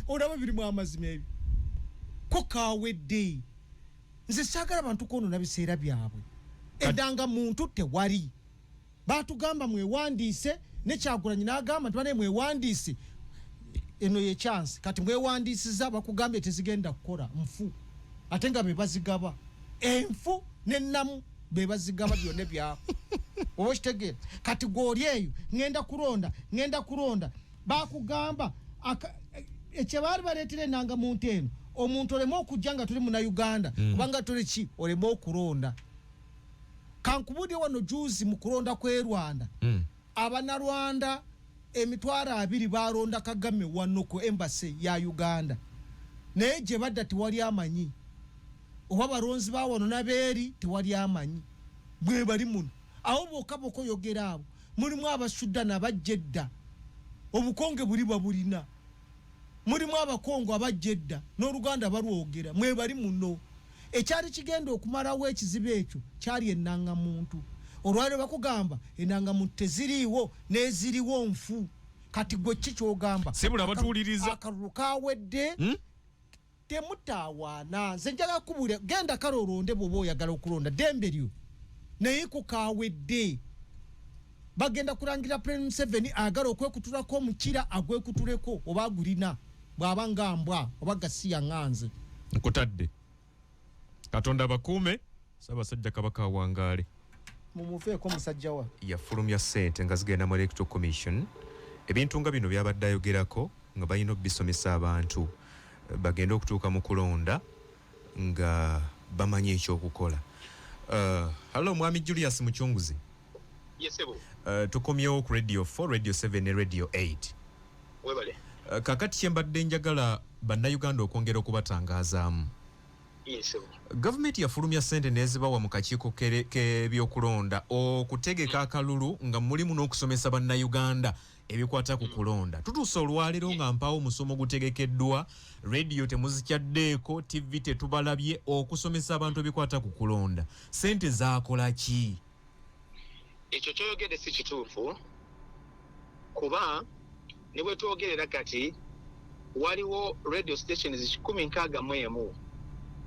olaba birimu amazima, ebyo ko kawedde. Nze saagala bantu kwonoona biseera byabwe. Endangamuntu tewali. Batugamba mwewandiise, nekyagulanyi n'agamba nti bane mwewandiise, eno ye chance. Kati mwewandiisiza, bakugambye tezigenda kukola, nfu. Ate nga be bazigaba enfu nenamu, be bazigaba byonna byako, oba okitegeera? Kati gwoli eyo ŋŋenda kulonda, ŋŋenda kulonda, bakugamba ekyebaali baleetera endangamuntu eno, omuntu oleme okujja nga tuli munauganda, kubanga tuli ki, oleme okulonda. Kankubudde wano juzi mu kulonda kw'e Rwanda, abanarwanda 20,000 balonda Kagame wano ku embassy ya Uganda, naye gye badda tewali amanyi oba balonzi ba wano nabeeri, tewali amanyi bwe bali muno. Awo bokka bokka oyogera abo mulimu Abasudan abajja edda, obukonge buli babulina, mulimu Abakongo abajja edda n'Oluganda balwogera, mwebali muno. Ekyali kigenda okumalawo ekizibu ekyo kyali enangamuntu. Olwaliro bakugamba enangamuntu teziriiwo, n'eziriwo nfu. Kati gwe ki kyogamba? Sibula abatuwuliriza. Akalulu kawedde. Temutaawaana. Nze njagala kubuulira, genda kale olonde bw'oba oyagala okulonda, ddembe lyo, naye ko kawedde. Bagenda kulangira President Museveni ayagala okwekutulako omukira, agwekutuleko oba agulina, bw'aba nga mbwa oba gasiya ŋŋanze. Nkutadde. Katonda bakuume, Ssaabasajja Kabaka awangaale. Mumuveeko musajja wa. Yafulumya ssente nga zigenda mu Electoral Commission. Ebintu nga bino byabadde ayogerako nga balina okubisomesa abantu. Bagende okutuuka mu kulonda nga bamanyi ekyokukola. Hallo, mwami Julius Mucunguzi. Yes, ssebo. Tukomyewo ku Radio 4, Radio 7 ne Radio 8. Webale. Kakati kyembadde njagala Bannayuganda okwongera okubatangazaamu, Yes, ssebo. Gavumenti yafulumya ssente n'ezibawa mu kakiiko k'ebyokulonda okutegeka akalulu nga mulimu n'okusomesa Bannayuganda ebikwata ku kulonda. Tutuuse olwaleero nga mpaawo omusomo gutegekeddwa, rediyo temuzikyaddeeko, TV tetubalabye okusomesa abantu ebikwata ku kulonda. Ssente zaakola ki? Ekyo kyoyogedde si kituufu, kuba ne bwe twogerera kati waliwo radio stations 161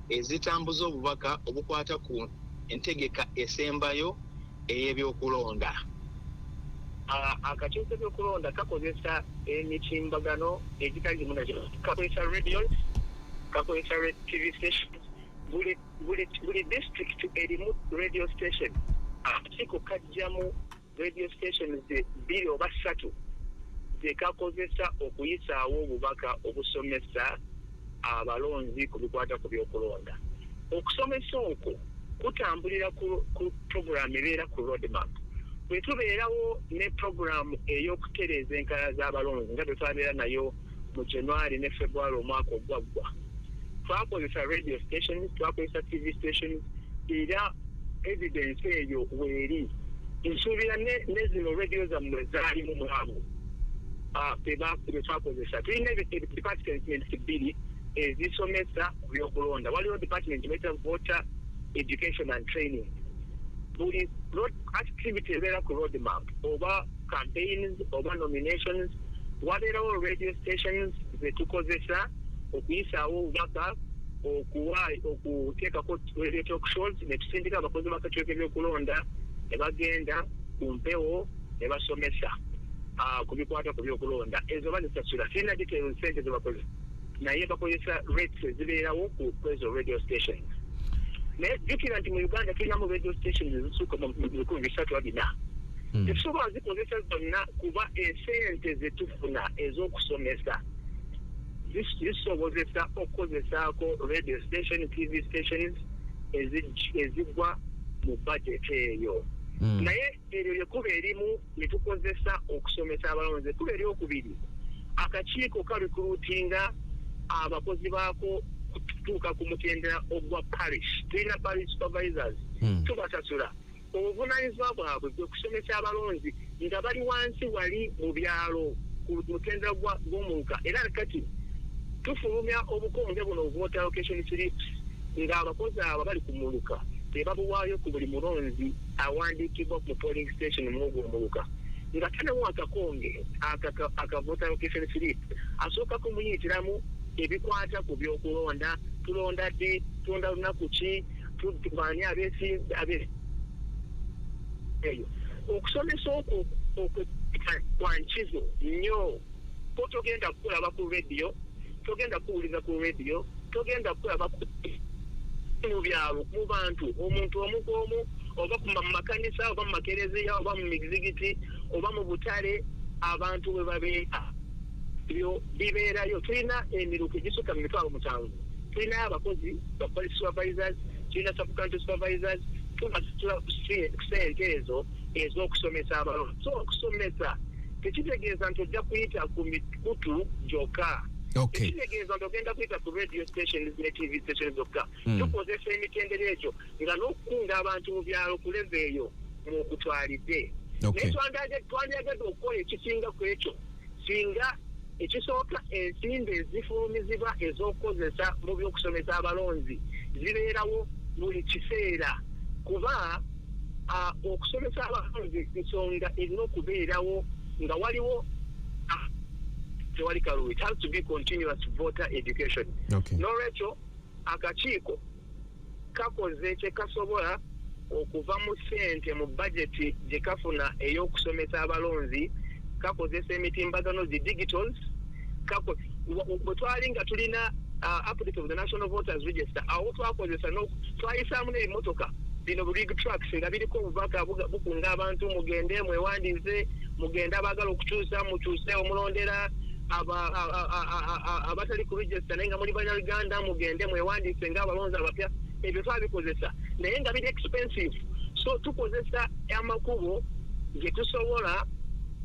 ezitambuza obubaka obukwata ku ntegeka esembayo ey'ebyokulonda. Akakiiko k'ebyokulonda kakozesa emitimbagano egitali gimu nagimu. Kakozesa radios, kakozesa TV stations. Buli district erimu radio station. Akakiiko kajjamu radio stations bbiri oba ssatu ze kakozesa okuyisaawo obubaka obusomesa abalonzi ku bikwata ku byokulonda. Okusomesa okwo kutambulira ku program ebeera ku roadmap. Bwe tubeerawo ne program ey'okutereeza enkalala z'abalonzi nga bwe twabeera nayo mu January ne February omwaka ogwaggwa, twakozesa radio stations, twakozesa TV stations, era evidence eyo weeri. Nsuubira ne zino radio zammwe zaalimu mu abo be twakozesa. Tulina departments bbiri ezisomesa ku byokulonda. Waliwo department bayita voter education and training. Buli road activity ebeera ku roadmap oba campaigns oba nominations, wabeerawo radio stations zetukozesa okuyisaawo obubaka, okuwa, okuteekako radio talk shows, ne tusindika abakozi b'akakiiko k'ebyokulonda ne bagenda ku mpewo ne basomesa ku bikwata ku byokulonda. Ezo bazisasula. Sirina details sente ze bakozesa, naye bakozesa rates ezibeerawo ku ezo radio stations. Naye jjukira nti mu Uganda tulinamu radio stations ezisukka mu 304. Tetusobola zikozesa zonna kuba esente zetufuna ez'okusomesa zisobozesa okukozesaako radio station, TV stations ezigwa mu budget eyo. Naye eryo lyekkubo erimu ne tukozesa okusomesa abalonzi. Ekkubo eryokubiri, akakiiko karecruitinga abakozi baako kutuuka ku mutendera ogwa parish. Tulina parish supervisors. Tubasasula. Obuvunaanyizibwa bwabwe bwe kusomesa abalonzi nga bali wansi wali mu byalo ku mutendera gw'omuluka. Era kati tufulumya obukonge buno, voter allocation slips, ng'abakozi abo bali ku muluka tebabuwaayo ku buli mulonzi awandiikibwa ku polling station mwogwo omuluka. Nga tanewo akakonge aka voter allocation slip, asooka kumuyitiramu ebikwata ku byokulonda: tulonda ddi, tulonda lunaku ki, bani abesi abe eyo. Okusomesa okwo okwo kwa nkizo nnyo, ko togenda kukulaba ku radio, togenda kuwuliza ku radio, togenda kulaba mu byalo, mu bantu, omuntu omu ku omu, oba mu makanisa, oba mu makereziya, oba mu mizigiti, oba mu butale abantu bwe babeera. Ebyo bibeerayo. Tulina emiruka egisukka mu 70,000. Tulinayo abakozi ba parish supervisors, tulina subcounty supervisors. Tubasasula sente ezo ez'okusomesa abalonzi. So okusomesa tekitegeeza nti ojja kuyita ku mikutu gyokka. Tekitegeeza nti ogenda kuyita ku radio stations ne TV stations zokka. Tukozesa emitendera egyo nga n'okukunga abantu mu byalo ku level eyo mwokutwalidde. Naye twandyagadde okukola ekisinga ku ekyo, singa ekisooka ensimbi ezifulumizibwa ez'okukozesa mu by'okusomesa abalonzi zibeerawo buli kiseera, kuba okusomesa abalonzi nsonga erina okubeerawo nga waliwo tewali kalulu. It has to be continuous voter education. N'olwekyo akakiiko kakoze kye kasobola okuva mu ssente mu bajeti gye kafuna ey'okusomesa abalonzi. Kakozesa emitimbagano zi digitals. Bwe twali nga tulina update of the National Voters Register, awo twakozesa, twayisaamu n'ebimotoka bino bu rig trucks nga biriko obubaka bukunga abantu: mugende mwewandiise, mugende abaagala okukyusa mukyuse, omulondera Abatali ku register naye nga muli Bannayuganda, mugende mwewandiise ng'abalonzi abapya. Ebyo twabikozesa, naye nga biri expensive. So tukozesa amakubo ge tusobola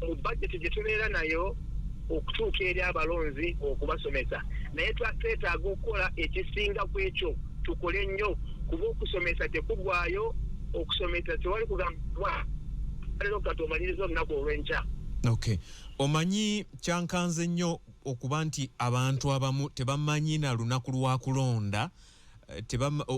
mu budget gye tubeera nayo okutuuka eri abalonzi okubasomesa, naye twetaaga okukola ekisinga ku ekyo. Tukole nnyo, kuba okusomesa tekugwayo. Okusomesa tewali kugamba leero kati omaliriza olunaku olw'enkya. Okay, omanyi kyankanze nnyo okuba nti abantu abamu tebamanyi na lunaku lwa kulonda.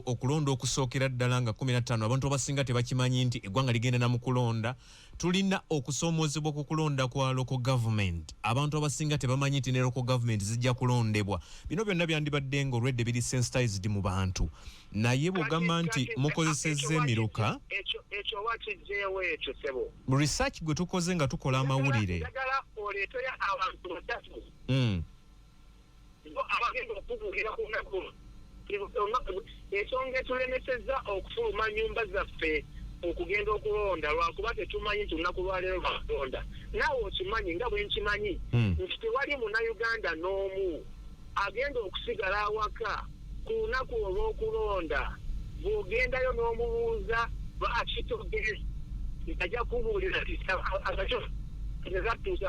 Okulonda okusookera ddala nga 15, abantu abasinga tebakimanyi nti eggwanga ligenda na mu kulonda. Tulina okusoomoozebwa ku kulonda kwa local government. Abantu abasinga tebamanyi nti ne local government zijja kulondebwa. Bino byonna byandibadde nga olwedde biri sensitized mu bantu, naye bw'ogamba nti mukozesezza emiruka Ekyo wakijjeewo ekyo, sebo? Mu research gwe tukoze nga tukola amawulire. Njagala oleeteyo abantu basatu bo abagenda okubuulira ku lunaku. Ensonga etulemesezza okufuluma nyumba zaffe okugenda okulonda lwakuba tetumanyi nti olunaku lwaleero lwakulonda. Naawe okimanyi nga bwe nkimanyi nti tewali Munnayuganda n'omu agenda okusigala awaka ku lunaku olw'okulonda. Bw'ogendayo n'omubuuza lwaki togezi, ajja kubuulira nti agakyo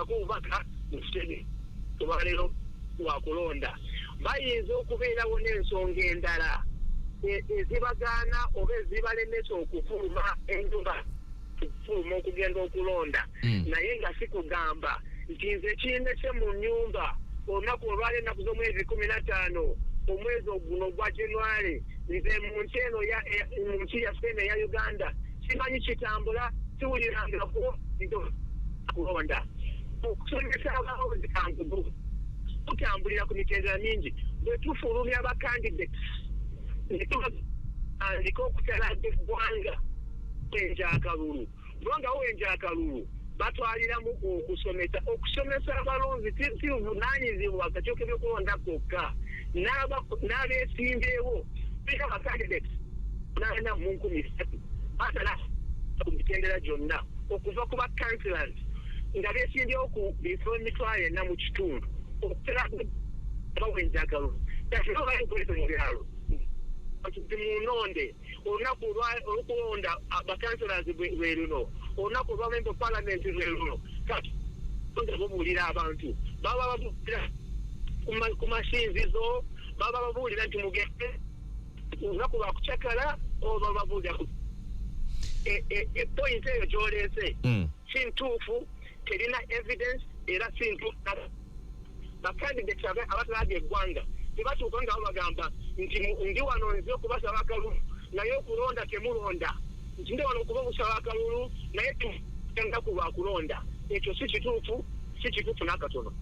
bubaka mu kitebe olwaleero lwakulonda. Bayinza okubeerawo n'ensonga endala ezibagaana oba ezibalemesa okufuluma ennyumba, okufuluma okugenda okulonda, naye nga si kugamba nti nze kindese mu nnyumba olunaku olwali ennaku z'omwezi 15, omwezi guno ogwa January, nze mu nsi eno mu nsi yaffe eno eya Uganda simanyi kitambula, siwulirangako nti kulonda. Okusomesa abalonzi kangugu kutambulira ku mitendera mingi. Bwe tufulumya ba candidates ne tubatandika okutalaga eggwanga enja akalulu, kubanga wenja akalulu batwaliramu okusomesa. Okusomesa abalonzi si buvunaanyizibwa akakiiko k'ebyokulonda kokka, n'abeesimbyewo. Tulina ba candidates 803 basala ku mitendera gyonna, okuva ku ba councillors nga beesimbyewo ku bifo 40,000 mu kitundu okutera bawenja akalulu. Kati bo bali mu byalo nti munonde olunaku olwokulonda ba councillors lwe luno, olunaku olwa member of parliament lwe luno. Kati nga babuulira abantu, baba babuulira ku masinzizo, baba babuulira nti mugende olunaku lwakucakala, oba babuulira ku point eyo gy'oleese. Si ntuufu, terina evidence era si ntuufu. Ba candidates abatalaga eggwanga tebatuuka nga babagamba nti ndi wano nze okubasaba akalulu, naye okulonda temulonda, nti ndi wano okuba okusaba akalulu naye lunaku lwakulonda. Ekyo si kituufu, si kituufu n'akatono.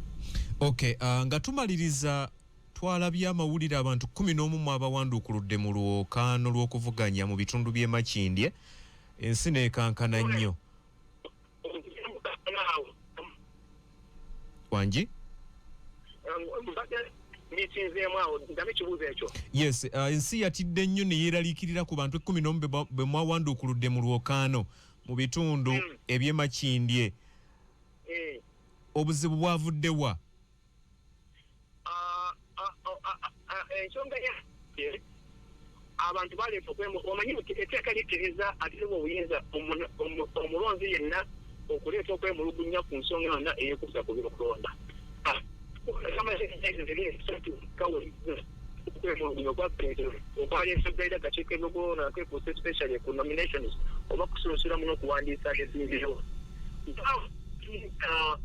Okay, nga tumaliriza, twalabye amawulire abantu 11 mu abawanduukuludde mu lwokaano lw'okuvuganya mu bitundu by'e Makindye, ensi neekankana nnyo. Wangi? Mbadde misinzeemu awo, ddamu ekibuuzo ekyo. Yes, ensi yatidde nnyo ne yeeraliikirira ku bantu 11 be mwawanduukuludde mu lwokaano mu bitundu eby'e Makindye. Obuzibu bwavudde wa? Ah, ah, ah, ah, ah, ensonga ya abantu baleeta okwemu, omanyi nti etteeka likkiriza ate liwa obuyinza omulonzi yenna okuleeta okwemulugunya ku nsonga yonna eyeekuusa ku byokulonda. Okwemulugunya okwaleeseddwa akakiiko ebyokulonda kwekuusa especially ku nominations oba kusunsulamu n'okuwandiisa agesimbirewo.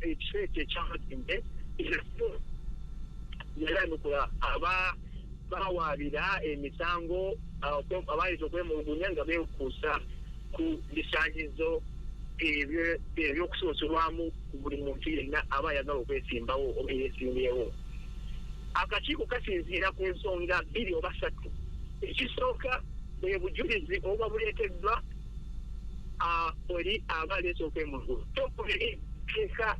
Ekifo ekyo ekyamakindye yayanukula aba bawaabira emisango abayinza okwemulugunya nga beekuusa ku bisaanyizo ebyokusunsulwamu ku buli muntu yenna aba ayagala okwesimbawo oba yeesimbyewo. Akakiiko kasinziira ku nsonga bbiri oba ssatu. Ekisooka bwe bujulizi obuba buleeteddwa eri aba aleese okwemulugunya. Ekyokubiri, tteeka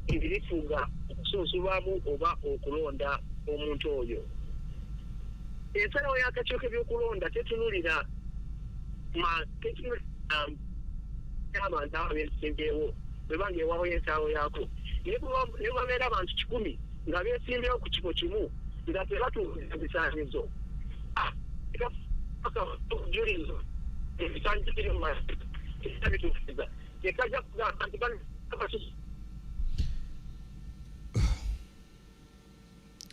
erifuga okusunsulwamu oba okulonda omuntu oyo. Ensalawo y'akakiiko k'ebyokulonda tetunulira tetunulira abantu abo beesimbyewo bwebanga ewawo ensalawo yaako. Ne babeera abantu 100 nga beesimbyewo ku kifo kimu nga tebatuukiza bisaanyizo, obujulizi ebisaanyizo biri mu mateeka bituukiriza, tekajja kugamba nti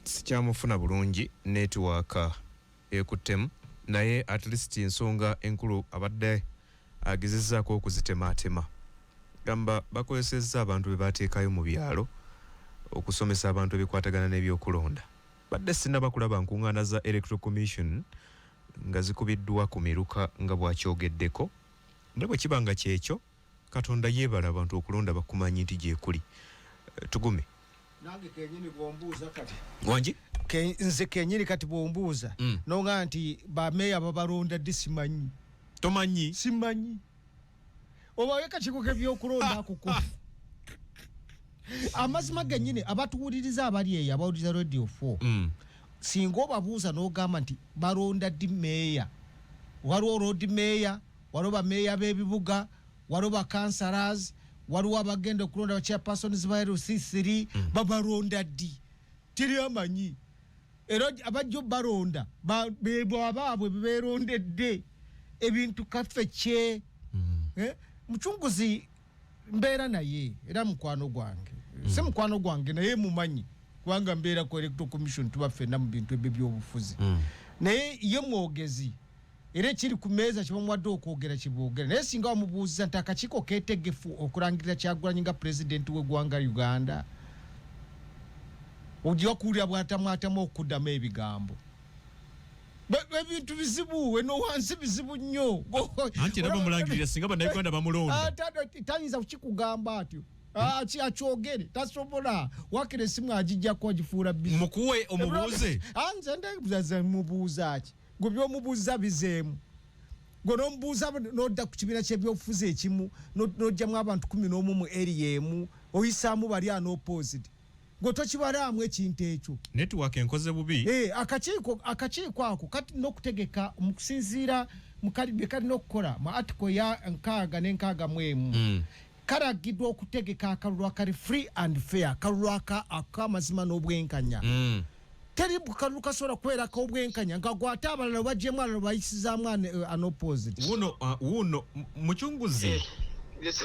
Sikyamufuna bulungi, network ekuttemu, naye at least ensonga enkulu abadde agezezzaako okuzitemaatema. Gamba bakozesezza abantu be bateekayo mu byalo okusomesa abantu ebikwatagana n'ebyokulonda. Badde sinnaba kulaba nkuŋŋaana za Electoral Commission nga zikubiddwa ku miruka nga bw'akyogeddeko, naye bwe kiba nga kyekyo, Katonda yeebala abantu okulonda bakumanyi nti gyekuli. Tugume. Nange kenyini bwombuuza kati. Wangi? Nze kenyini kati bwombuuza nonga nti bameeya babalonda ddi simanyi. Tomanyi? Simanyi. Oba akakiiko k'ebyokulonda ako. Amazima gennyini abatuwuliriza abali eyo abawuliriza Radio 4 singa obabuuza n'ogamba nti balonda ddi meeya, waliwo road meeya, waliwo bameeya b'ebibuga, waliwo ba councillors, waliwo abagenda okulonda ba chairpersons ba LC3, babalonda ddi? Teri amanyi. Era abajja balonda baabwe beerondedde ebintu kaffe kye. Mucunguzi mbeera naye era mukwano gwange, si mukwano gwange naye mumanyi kubanga mbeera ku Electoral Commission, tuba ffenna mu bintu ebyo byobufuzi, naye ye mwogezi era ekiri ku mmeeza kyebamuwadde okwogera kiboogera. Naye singa wamubuuziza nti akakiiko keetegefu okulangirira Kyagulanyi nga pulezidenti w'eggwanga Uganda, ojja kuwulira bw'atamwatamu okuddamu ebigambo. Ebintu bizibu eno wansi, bizibu nnyo. Anti era bamulangirira singa bannayuganda bamulonda. Tayinza kukikugamba atyo, akyogere tasobola. Wakira esimu agijjako agifuula busy. Mukuwe omubuuze. Nze ndebuzaze mubuuza ki? Gwe byomubuuza bizeemu. Gwe nomubuuza nodda ku kibiina ky'ebyobufuzi ekimu n'ojjamu abantu 11 mu area emu, oyisaamu bali unopposed, gwe tokibalaamu ekintu ekyo. Network enkoze bubi. Akakiiko ako kalina okutegeka mu kusinziira bye kalina okukola mu article ya 61 Kalagiddwa okutegeka akalulu akali free and fair, akalulu ak'amazima n'obwenkanya. Teri kalulu kasobola kubeerako obwenkanya nga gwate abalala bajjemu abalala bayisizaamu unopposed. Wuno Mucunguzi. Yes.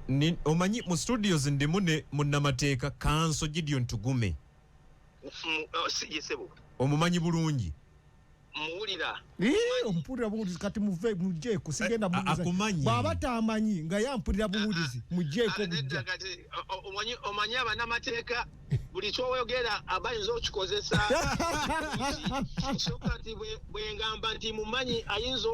Ni, omanyi mu studios ndimu ne munnamateeka Kanso Gideon Tugume. Yes. Omumanyi bulungi? Muwulira. Ompulira buwulizi kati muve mujjeeko sigenda mubuuza. Akumanyi. Bw'aba tamanyi nga yampulira buwulizi mujjeeko Nedda. Bujja. Kati omanyi abanamateeka buli kyoyogera abayinza okukikozesa. So kati bwe ngamba nti mumanyi ayinza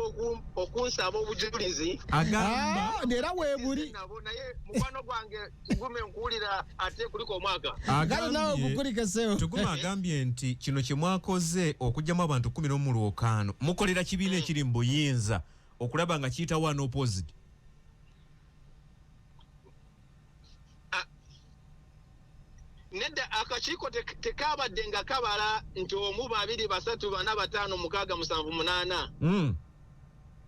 okunsaba obujulizi. Agamba. Era weebuli. Nabo, naye mukwano gwange Tugume nkuwulira ate kuliko omwaka. Kale naawe kukulikeseewo. Tugume agambye nti kino kye mwakoze okuggyamu abantu 11 mu lwokaano mukolera kibiina ekiri mu buyinza okulaba nga kiyitawo unopposed. Nedda, akakiiko tekabadde nga kabala nti omu, babiri, basatu, bana, bataano, mukaaga, musanvu, munaana.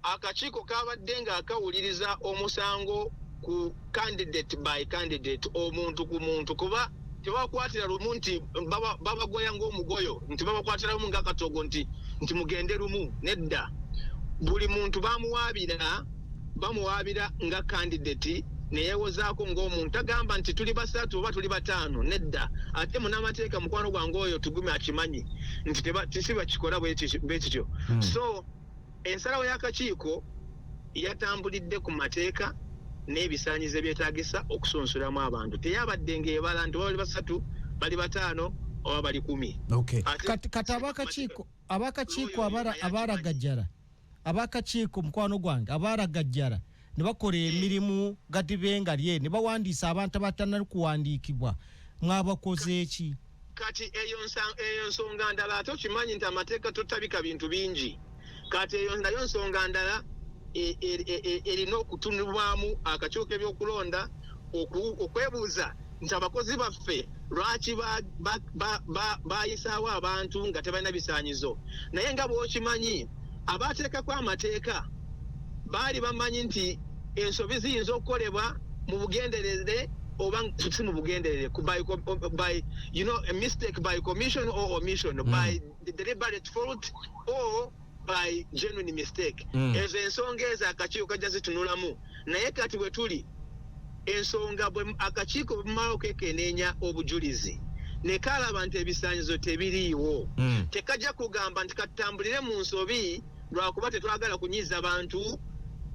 Akakiiko kabadde nga akawuliriza omusango ku candidate by candidate, omuntu ku muntu, kuba tebakwatira lumu nti babagoya ng'omugoyo, nti babakwatira lumu ng'akatogo nti mugende lumu. Nedda, buli muntu bamuwaabira nga candidate neyewozaako ng'omuntu, agamba nti tuli basatu oba tuli bataano. Nedda, ate munnamateeka mukwano gwange oyo Tugume akimanyi nti tisi bakikola bwe kityo. So ensalawo y'akakiiko yatambulidde ku mateeka n'ebisaanyizo ebyetaagisa okusunsulamu abantu. Teyabadde ng'ebala nti bali basatu, bali bataano oba bali 10. Ate Kati abakakiiko abalagajjala, abakakiiko mukwano gwange abalagajjala ne bakola emirimu gadibenga lye ne bawandiisa abantu abatanali kuwandiikibwa, mwabakoze eki? Kati eyo nsonga ndala, ate okimanyi nti amateeka totabika bintu bingi. Kati eyo nayo nsonga ndala erina okutunulwamu akakiiko k'ebyokulonda okwebuuza nti abakozi baffe lwaki bayisaawo abantu nga tebalina bisaanyizo. Naye nga bw'okimanyi abateekako amateeka baali bamanyi nti ensobi ziyinza okukolebwa mu bugenderere. oba si mu bugenderere, by a mistake by commission or omission, by deliberate fault or by genuine mistake. Ezo ensonga ezo akakiiko kajja zitunulamu. Naye kati bwe tuli ensonga, bwe akakiiko bwe bumala okwekeneenya obujulizi ne kalaba nti ebisaanyizo tebiriiwo, tekajja kugamba nti katutambulire mu nsobi lwakuba tetwagala kunyiza bantu,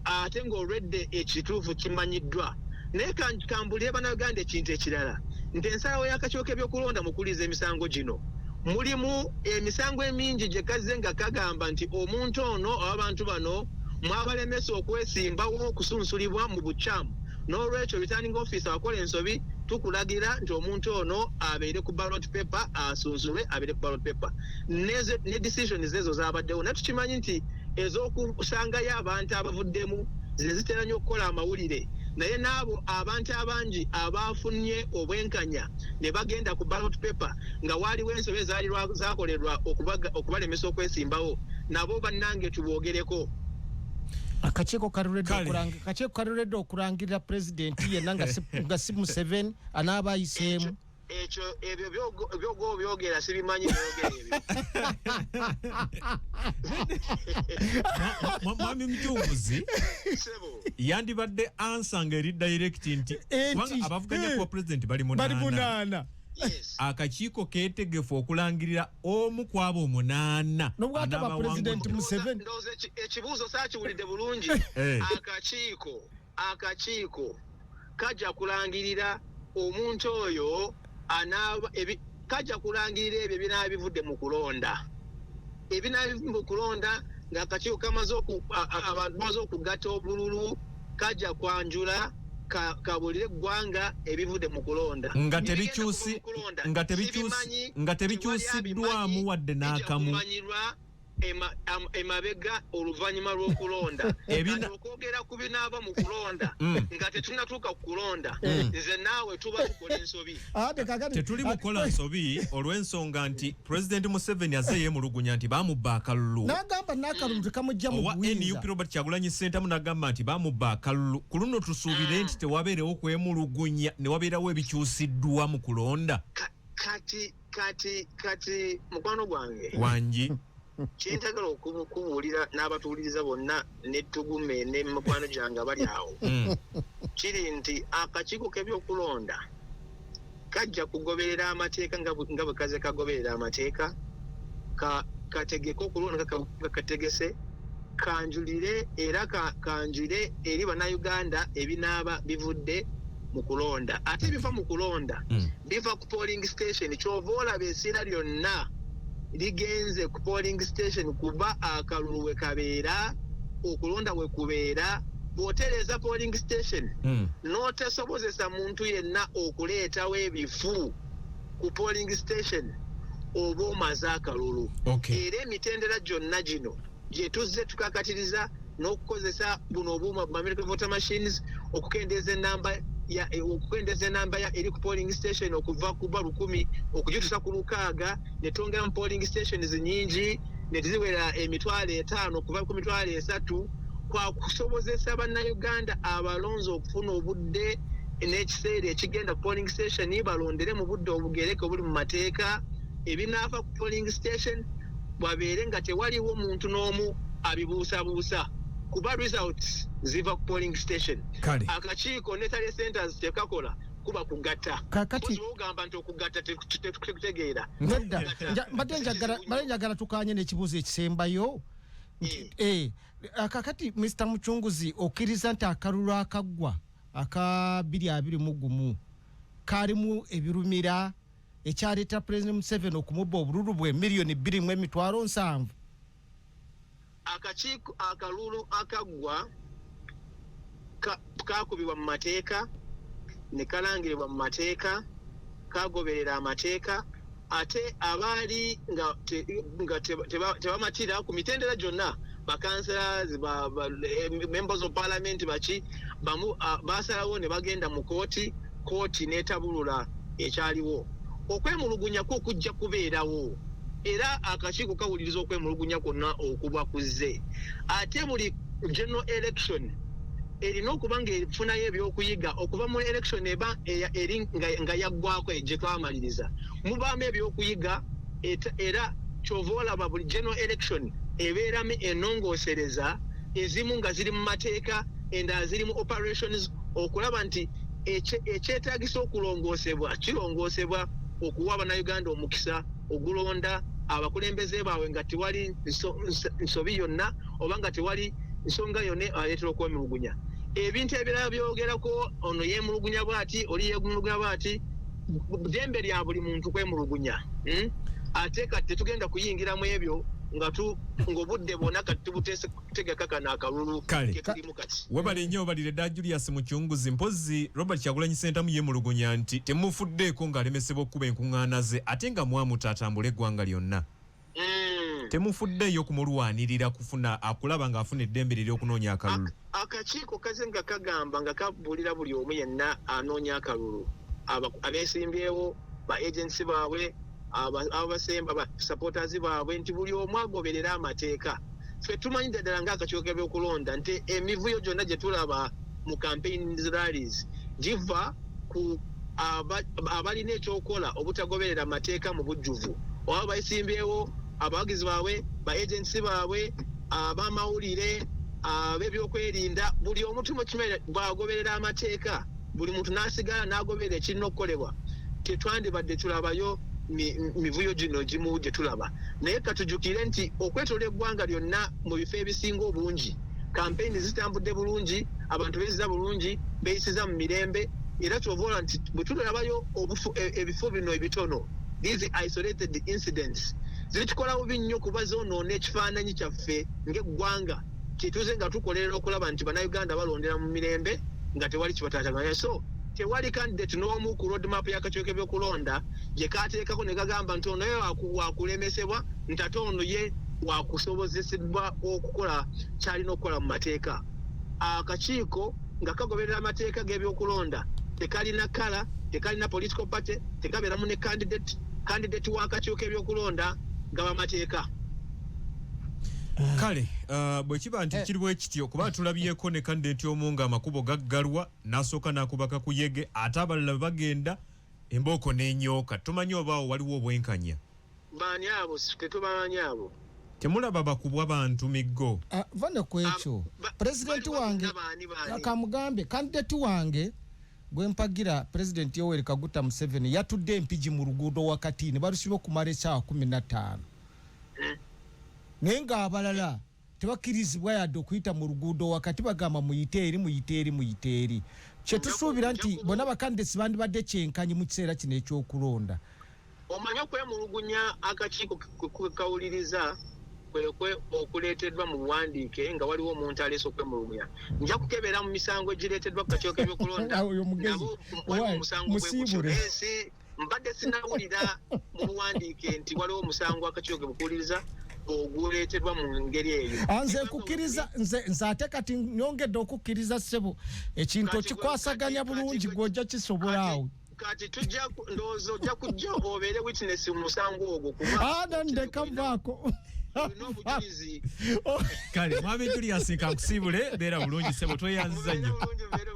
ate ng'olwedde ekituufu kimanyiddwa. Naye kambulire Bannayuganda ekintu ekirala, nti ensalawo y'akakiiko k'ebyokulonda mu kuwuliriza emisango gino, mulimu emisango emingi gye kazze nga kagamba nti omuntu ono oba abantu bano mwabalemesa okwesimbawo, okusunsulibwa mu bukyamu, n'olwekyo returning officer wakola ensobi, tukulagira nti omuntu ono abeere ku ballot paper, asunsulwe abeere ku ballot paper. Ne decisions ezo zabaddewo, naye tukimanyi nti ez'okusangayo abantu abavuddemu ze zitera nnyo okukola amawulire, naye n'abo abantu abangi abafunye obwenkanya ne bagenda ku ballot paper nga waaliwo ensobi ezaali zakolerwa okubalemesa okwesimbawo, nabo bannange tuboogereko. Akakiiko kali ready okulangirira pulezidenti yenna nga si Museveni anaaba ayiseemu? Ekyo ebyo byogo byogera sibimanyi, byogera ebyo. Mwami Mucunguzi, Sebo. yandibadde answer nga eri direct nti kubanga abavuganya kuwa president bali bali munaana. Munaana. Yes. Akakiiko keetegefu okulangiririra omu ku abo omunaana N'obwataba anaaba President awangudde. Museveni. Ndowooza ekibuuzo saakiwulidde bulungi. Akakiiko kajja kulangirira omuntu oyo anaaba kajja kulangirira ebyo ebinaaba bivudde mu kulonda, ebinaaba bivudde mu kulonda ng'akakiiko kamaze abantu bamaze okugatta obululu, kajja kwanjula kabulire eggwanga ebivudde mu kulonda. Nga Ebigenda kuva mu kulonda, sibimanyi, nga tewali tebikyusiddwamu abimanyi, wadde bijja n'akamu. kumanyirwa emabega oluvannyuma lw'okulonda. Kati okwogera ku binaava mu kulonda nga tetunnatuuka ku kulonda, nze naawe tuba tukola ensobi. Ate kakati Tetuli mukola nsobi olw'ensonga nti President Museveni azze yeemulugunya nti bamubba akalulu. N'agamba n'akalulu tekamujja mu Owa buyinza. NUP Robert Kyagulanyi Ssentamu n'agamba nti bamubba akalulu. Ku luno tusuubire nti tewabeerewo kwemulugunya ne wabeerawo ebikyusiddwa mu kulonda. Kati mukwano gwange, Wangi. kyenjagala okubuulira n'abatuwuliriza bonna nettugume ne mikwano gyange abali awo kiri nti akakiiko k'ebyokulonda kajja kugoberera amateeka nga bwe kaze kagoberera amateeka, kategeke okulonda nga kategese, kanjulire era kanjule eri Bannayuganda ebinaaba bivudde mu kulonda. Ate ebiva mu kulonda biva ku polling station. Kyova olaba essira lyonna ligenze ku polling station, kuba akalulu we kabeera, okulonda we kubeera. Bw'otereeza polling station n'otesobozesa muntu yenna okuleetawo ebifu ku polling station, oba omaze akalulu. Era emitendera gyonna gino gye tuzze tukakatiriza n'okukozesa buno obuuma bu numerical voter machines okukendeeza enamba ya eri ku polling station okuva kuba 1000 okugituusa ku 6, ne twongera mu polling stations nyingi ne ziwera 50,000 okuva ku 30,000, kwa kusobozesa Bannayuganda abalonzi okufuna obudde n'ekiseera ekigenda ku polling station balondere mu budde obugereke obuli mu mateeka. Ebinaava ku polling station babeere nga tewaliwo muntu n'omu abibuusabuusa, kuba results ziva ku polling station. Akakiiko ne tally centers tekakola kuba kugatta. Kakati ogamba nti okugatta tekutegeera. Nedda. Mbadde njagala tukanye n'ekibuuzo ekisembayo nti kakati Mr Mucunguzi, okkiriza nti akalulu akaggwa aka 2021 kalimu ebirumira ekyaleeta President Museveni okumubba obululu bwe 2,700,000? Akakiiko, akalulu akaggwa kakubibwa mu mateeka ne kalangirirwa mu mateeka, kagoberera amateeka. Ate abaali nga tebamatira ku mitendera gyonna, bakanselazi, members of parliament, baki bamu, basalawo ne bagenda mu kooti, kooti netabulula ekyaliwo. Okwemulugunya kwo kujja kubeerawo, era akakiiko kawuliriza okwemulugunya kwonna okuba kuzze. Ate buli general election Erina okuba ng'efunayo ebyokuyiga okuva mu election eba eri nga yaggwako gye twamaliriza. Mubaamu ebyokuyiga, era kyova olaba buli general election ebeeramu ennongoosereza ezimu nga ziri mu mateeka, endala ziri mu operations, okulaba nti ekyetaagisa okulongoosebwa kirongoosebwa, okuwa Abannayuganda omukisa ogulonda abakulembeze baabwe nga tewali nsobi yonna oba nga tewali nsonga yonna aleetera okwemulugunya. Ebintu ebirala byogerako, ono yeemulugunya bw'ati, oli yeemulugunya bw'ati, ddembe lya buli muntu kwemulugunya, Ate kati tetugenda kuyingira mu ebyo nga ng'obudde bwonna kati tubuteese kutegeka kano akalulu ketulimu kati. Webale nnyo, obalire dda Julius Mucunguzi. Mpozzi Robert Kyagulanyi Ssentamu yeemulugunya nti temufuddeeko ng'alemesebwa okukuba enkuŋŋaana ze, ate nga mwamuta atambule eggwanga lyonna. Temufuddeeyo kumulwanirira kufuna akulaba ng'afuna eddembe lye ery'okunoonya akalulu. Akakiiko kaze nga kagamba nga kabuulira buli omu yenna anoonya akalulu, abeesimbyewo, ba agents baabwe, ababasemba, ba supporters baabwe, nti buli omu agoberere amateeka. Ffe tumanyi ddala ng'akakiiko k'ebyokulonda nti emivuyo gyonna gye tulaba mu campaign rallies giva ku abalina ekyokukola obutagoberera mateeka mu bujjuvu, oba basimbyewo, abawagizi baabwe, ba agents baabwe, abamawulire, ab'ebyokwerinda. Buli omu tumukimere bw'agoberera amateeka, buli muntu n'asigala n'agoberera ekirina okukolebwa, tetwandibadde tulabayo mivuyo gino gimu gye tulaba. Naye katujjukire nti okwetoola eggwanga lyonna, mu bifo ebisinga obungi, kampeyini zitambudde bulungi, abantu beeyisiza bulungi, beeyisiza mu mirembe. Era kyova olaba nti bwe tulabayo ebifo bino ebitono, these isolated incidents, ziritukola bubi nnyo kuba zoonoona ekifaananyi kyaffe ng'eggwanga kyetuze nga tukolerera okulaba nti Bannayuganda balondera mu mirembe nga tewali kibataataganya. So tewali candidate n'omu ku roadmap y'akakiiko k'ebyokulonda gye kateekako ne gagamba nti ono ye wakulemesebwa, nti ate ono ye wakusobozesebwa okukola kyalina okukola mu mateeka. Akakiiko nga kagoberera amateeka g'ebyokulonda tekalina colour, tekalina political party, tekabeeramu ne candidate. Candidate w'akakiiko k'ebyokulonda gaba mateeka. Kale bwe kiba nti kiri bwe kityo, kuba tulabyeko ne candidate omu ng'amakubo gaggalwa n'asooka n'akuba kakuyege, ate abalala bwe bagenda embooko n'enyooka. Tumanyi obaawo waliwo obwenkanya. Baani abo? Tetubamanyi abo. Temulaba bakubwa bantu miggo? Ah, va ne ku ekyo. Pulezidenti wange kamugambe, candidate wange gwe mpagira, Pulezidenti Yoweri Kaguta Museveni, yatudde Empigi mu luguudo wakati ne balusiba okumala essaawa 15, naye ng'abalala tebakkirizibwa yadde okuyita mu luguudo wakati. Bagamba muyite eri, muyite eri, muyite eri. Kyetusuubira nti bonna bacandidates bandibadde kyenkanyi mu kiseera kino ekyokulonda. Omanyi okwemulugunya akakiiko kawuliriza kwekwe okuleeteddwa mu buwandiike nga waliwo omuntu aleese okwemulugunya. Nja kukebera mu misango egireeteddwa ku kakiiko k'ebyokulonda. Oyo mugezi. Nabo waliwo omusango bwe gutyo. Musiibule. Naye si mbadde sinawulira mu buwandiike nti waliwo omusango akakiiko ke bukuwuliriza oguleeteddwa mu ngeri eyo. Ah, nze nkukkiriza, nze ate kati nyongedde okukkiriza, ssebo, ekintu okikwasaganya bulungi, gw'ojja kisobola awo. Kati tujja ndowooza ojja kujja obeere witness mu musango ogwo kuba Ah, ndeka vaako. Olina obujulizi. Kale mwami Julius, nkankusiibule, beera bulungi ssebo, tweyanziza Mubeere nnyo. bulungi, mubeere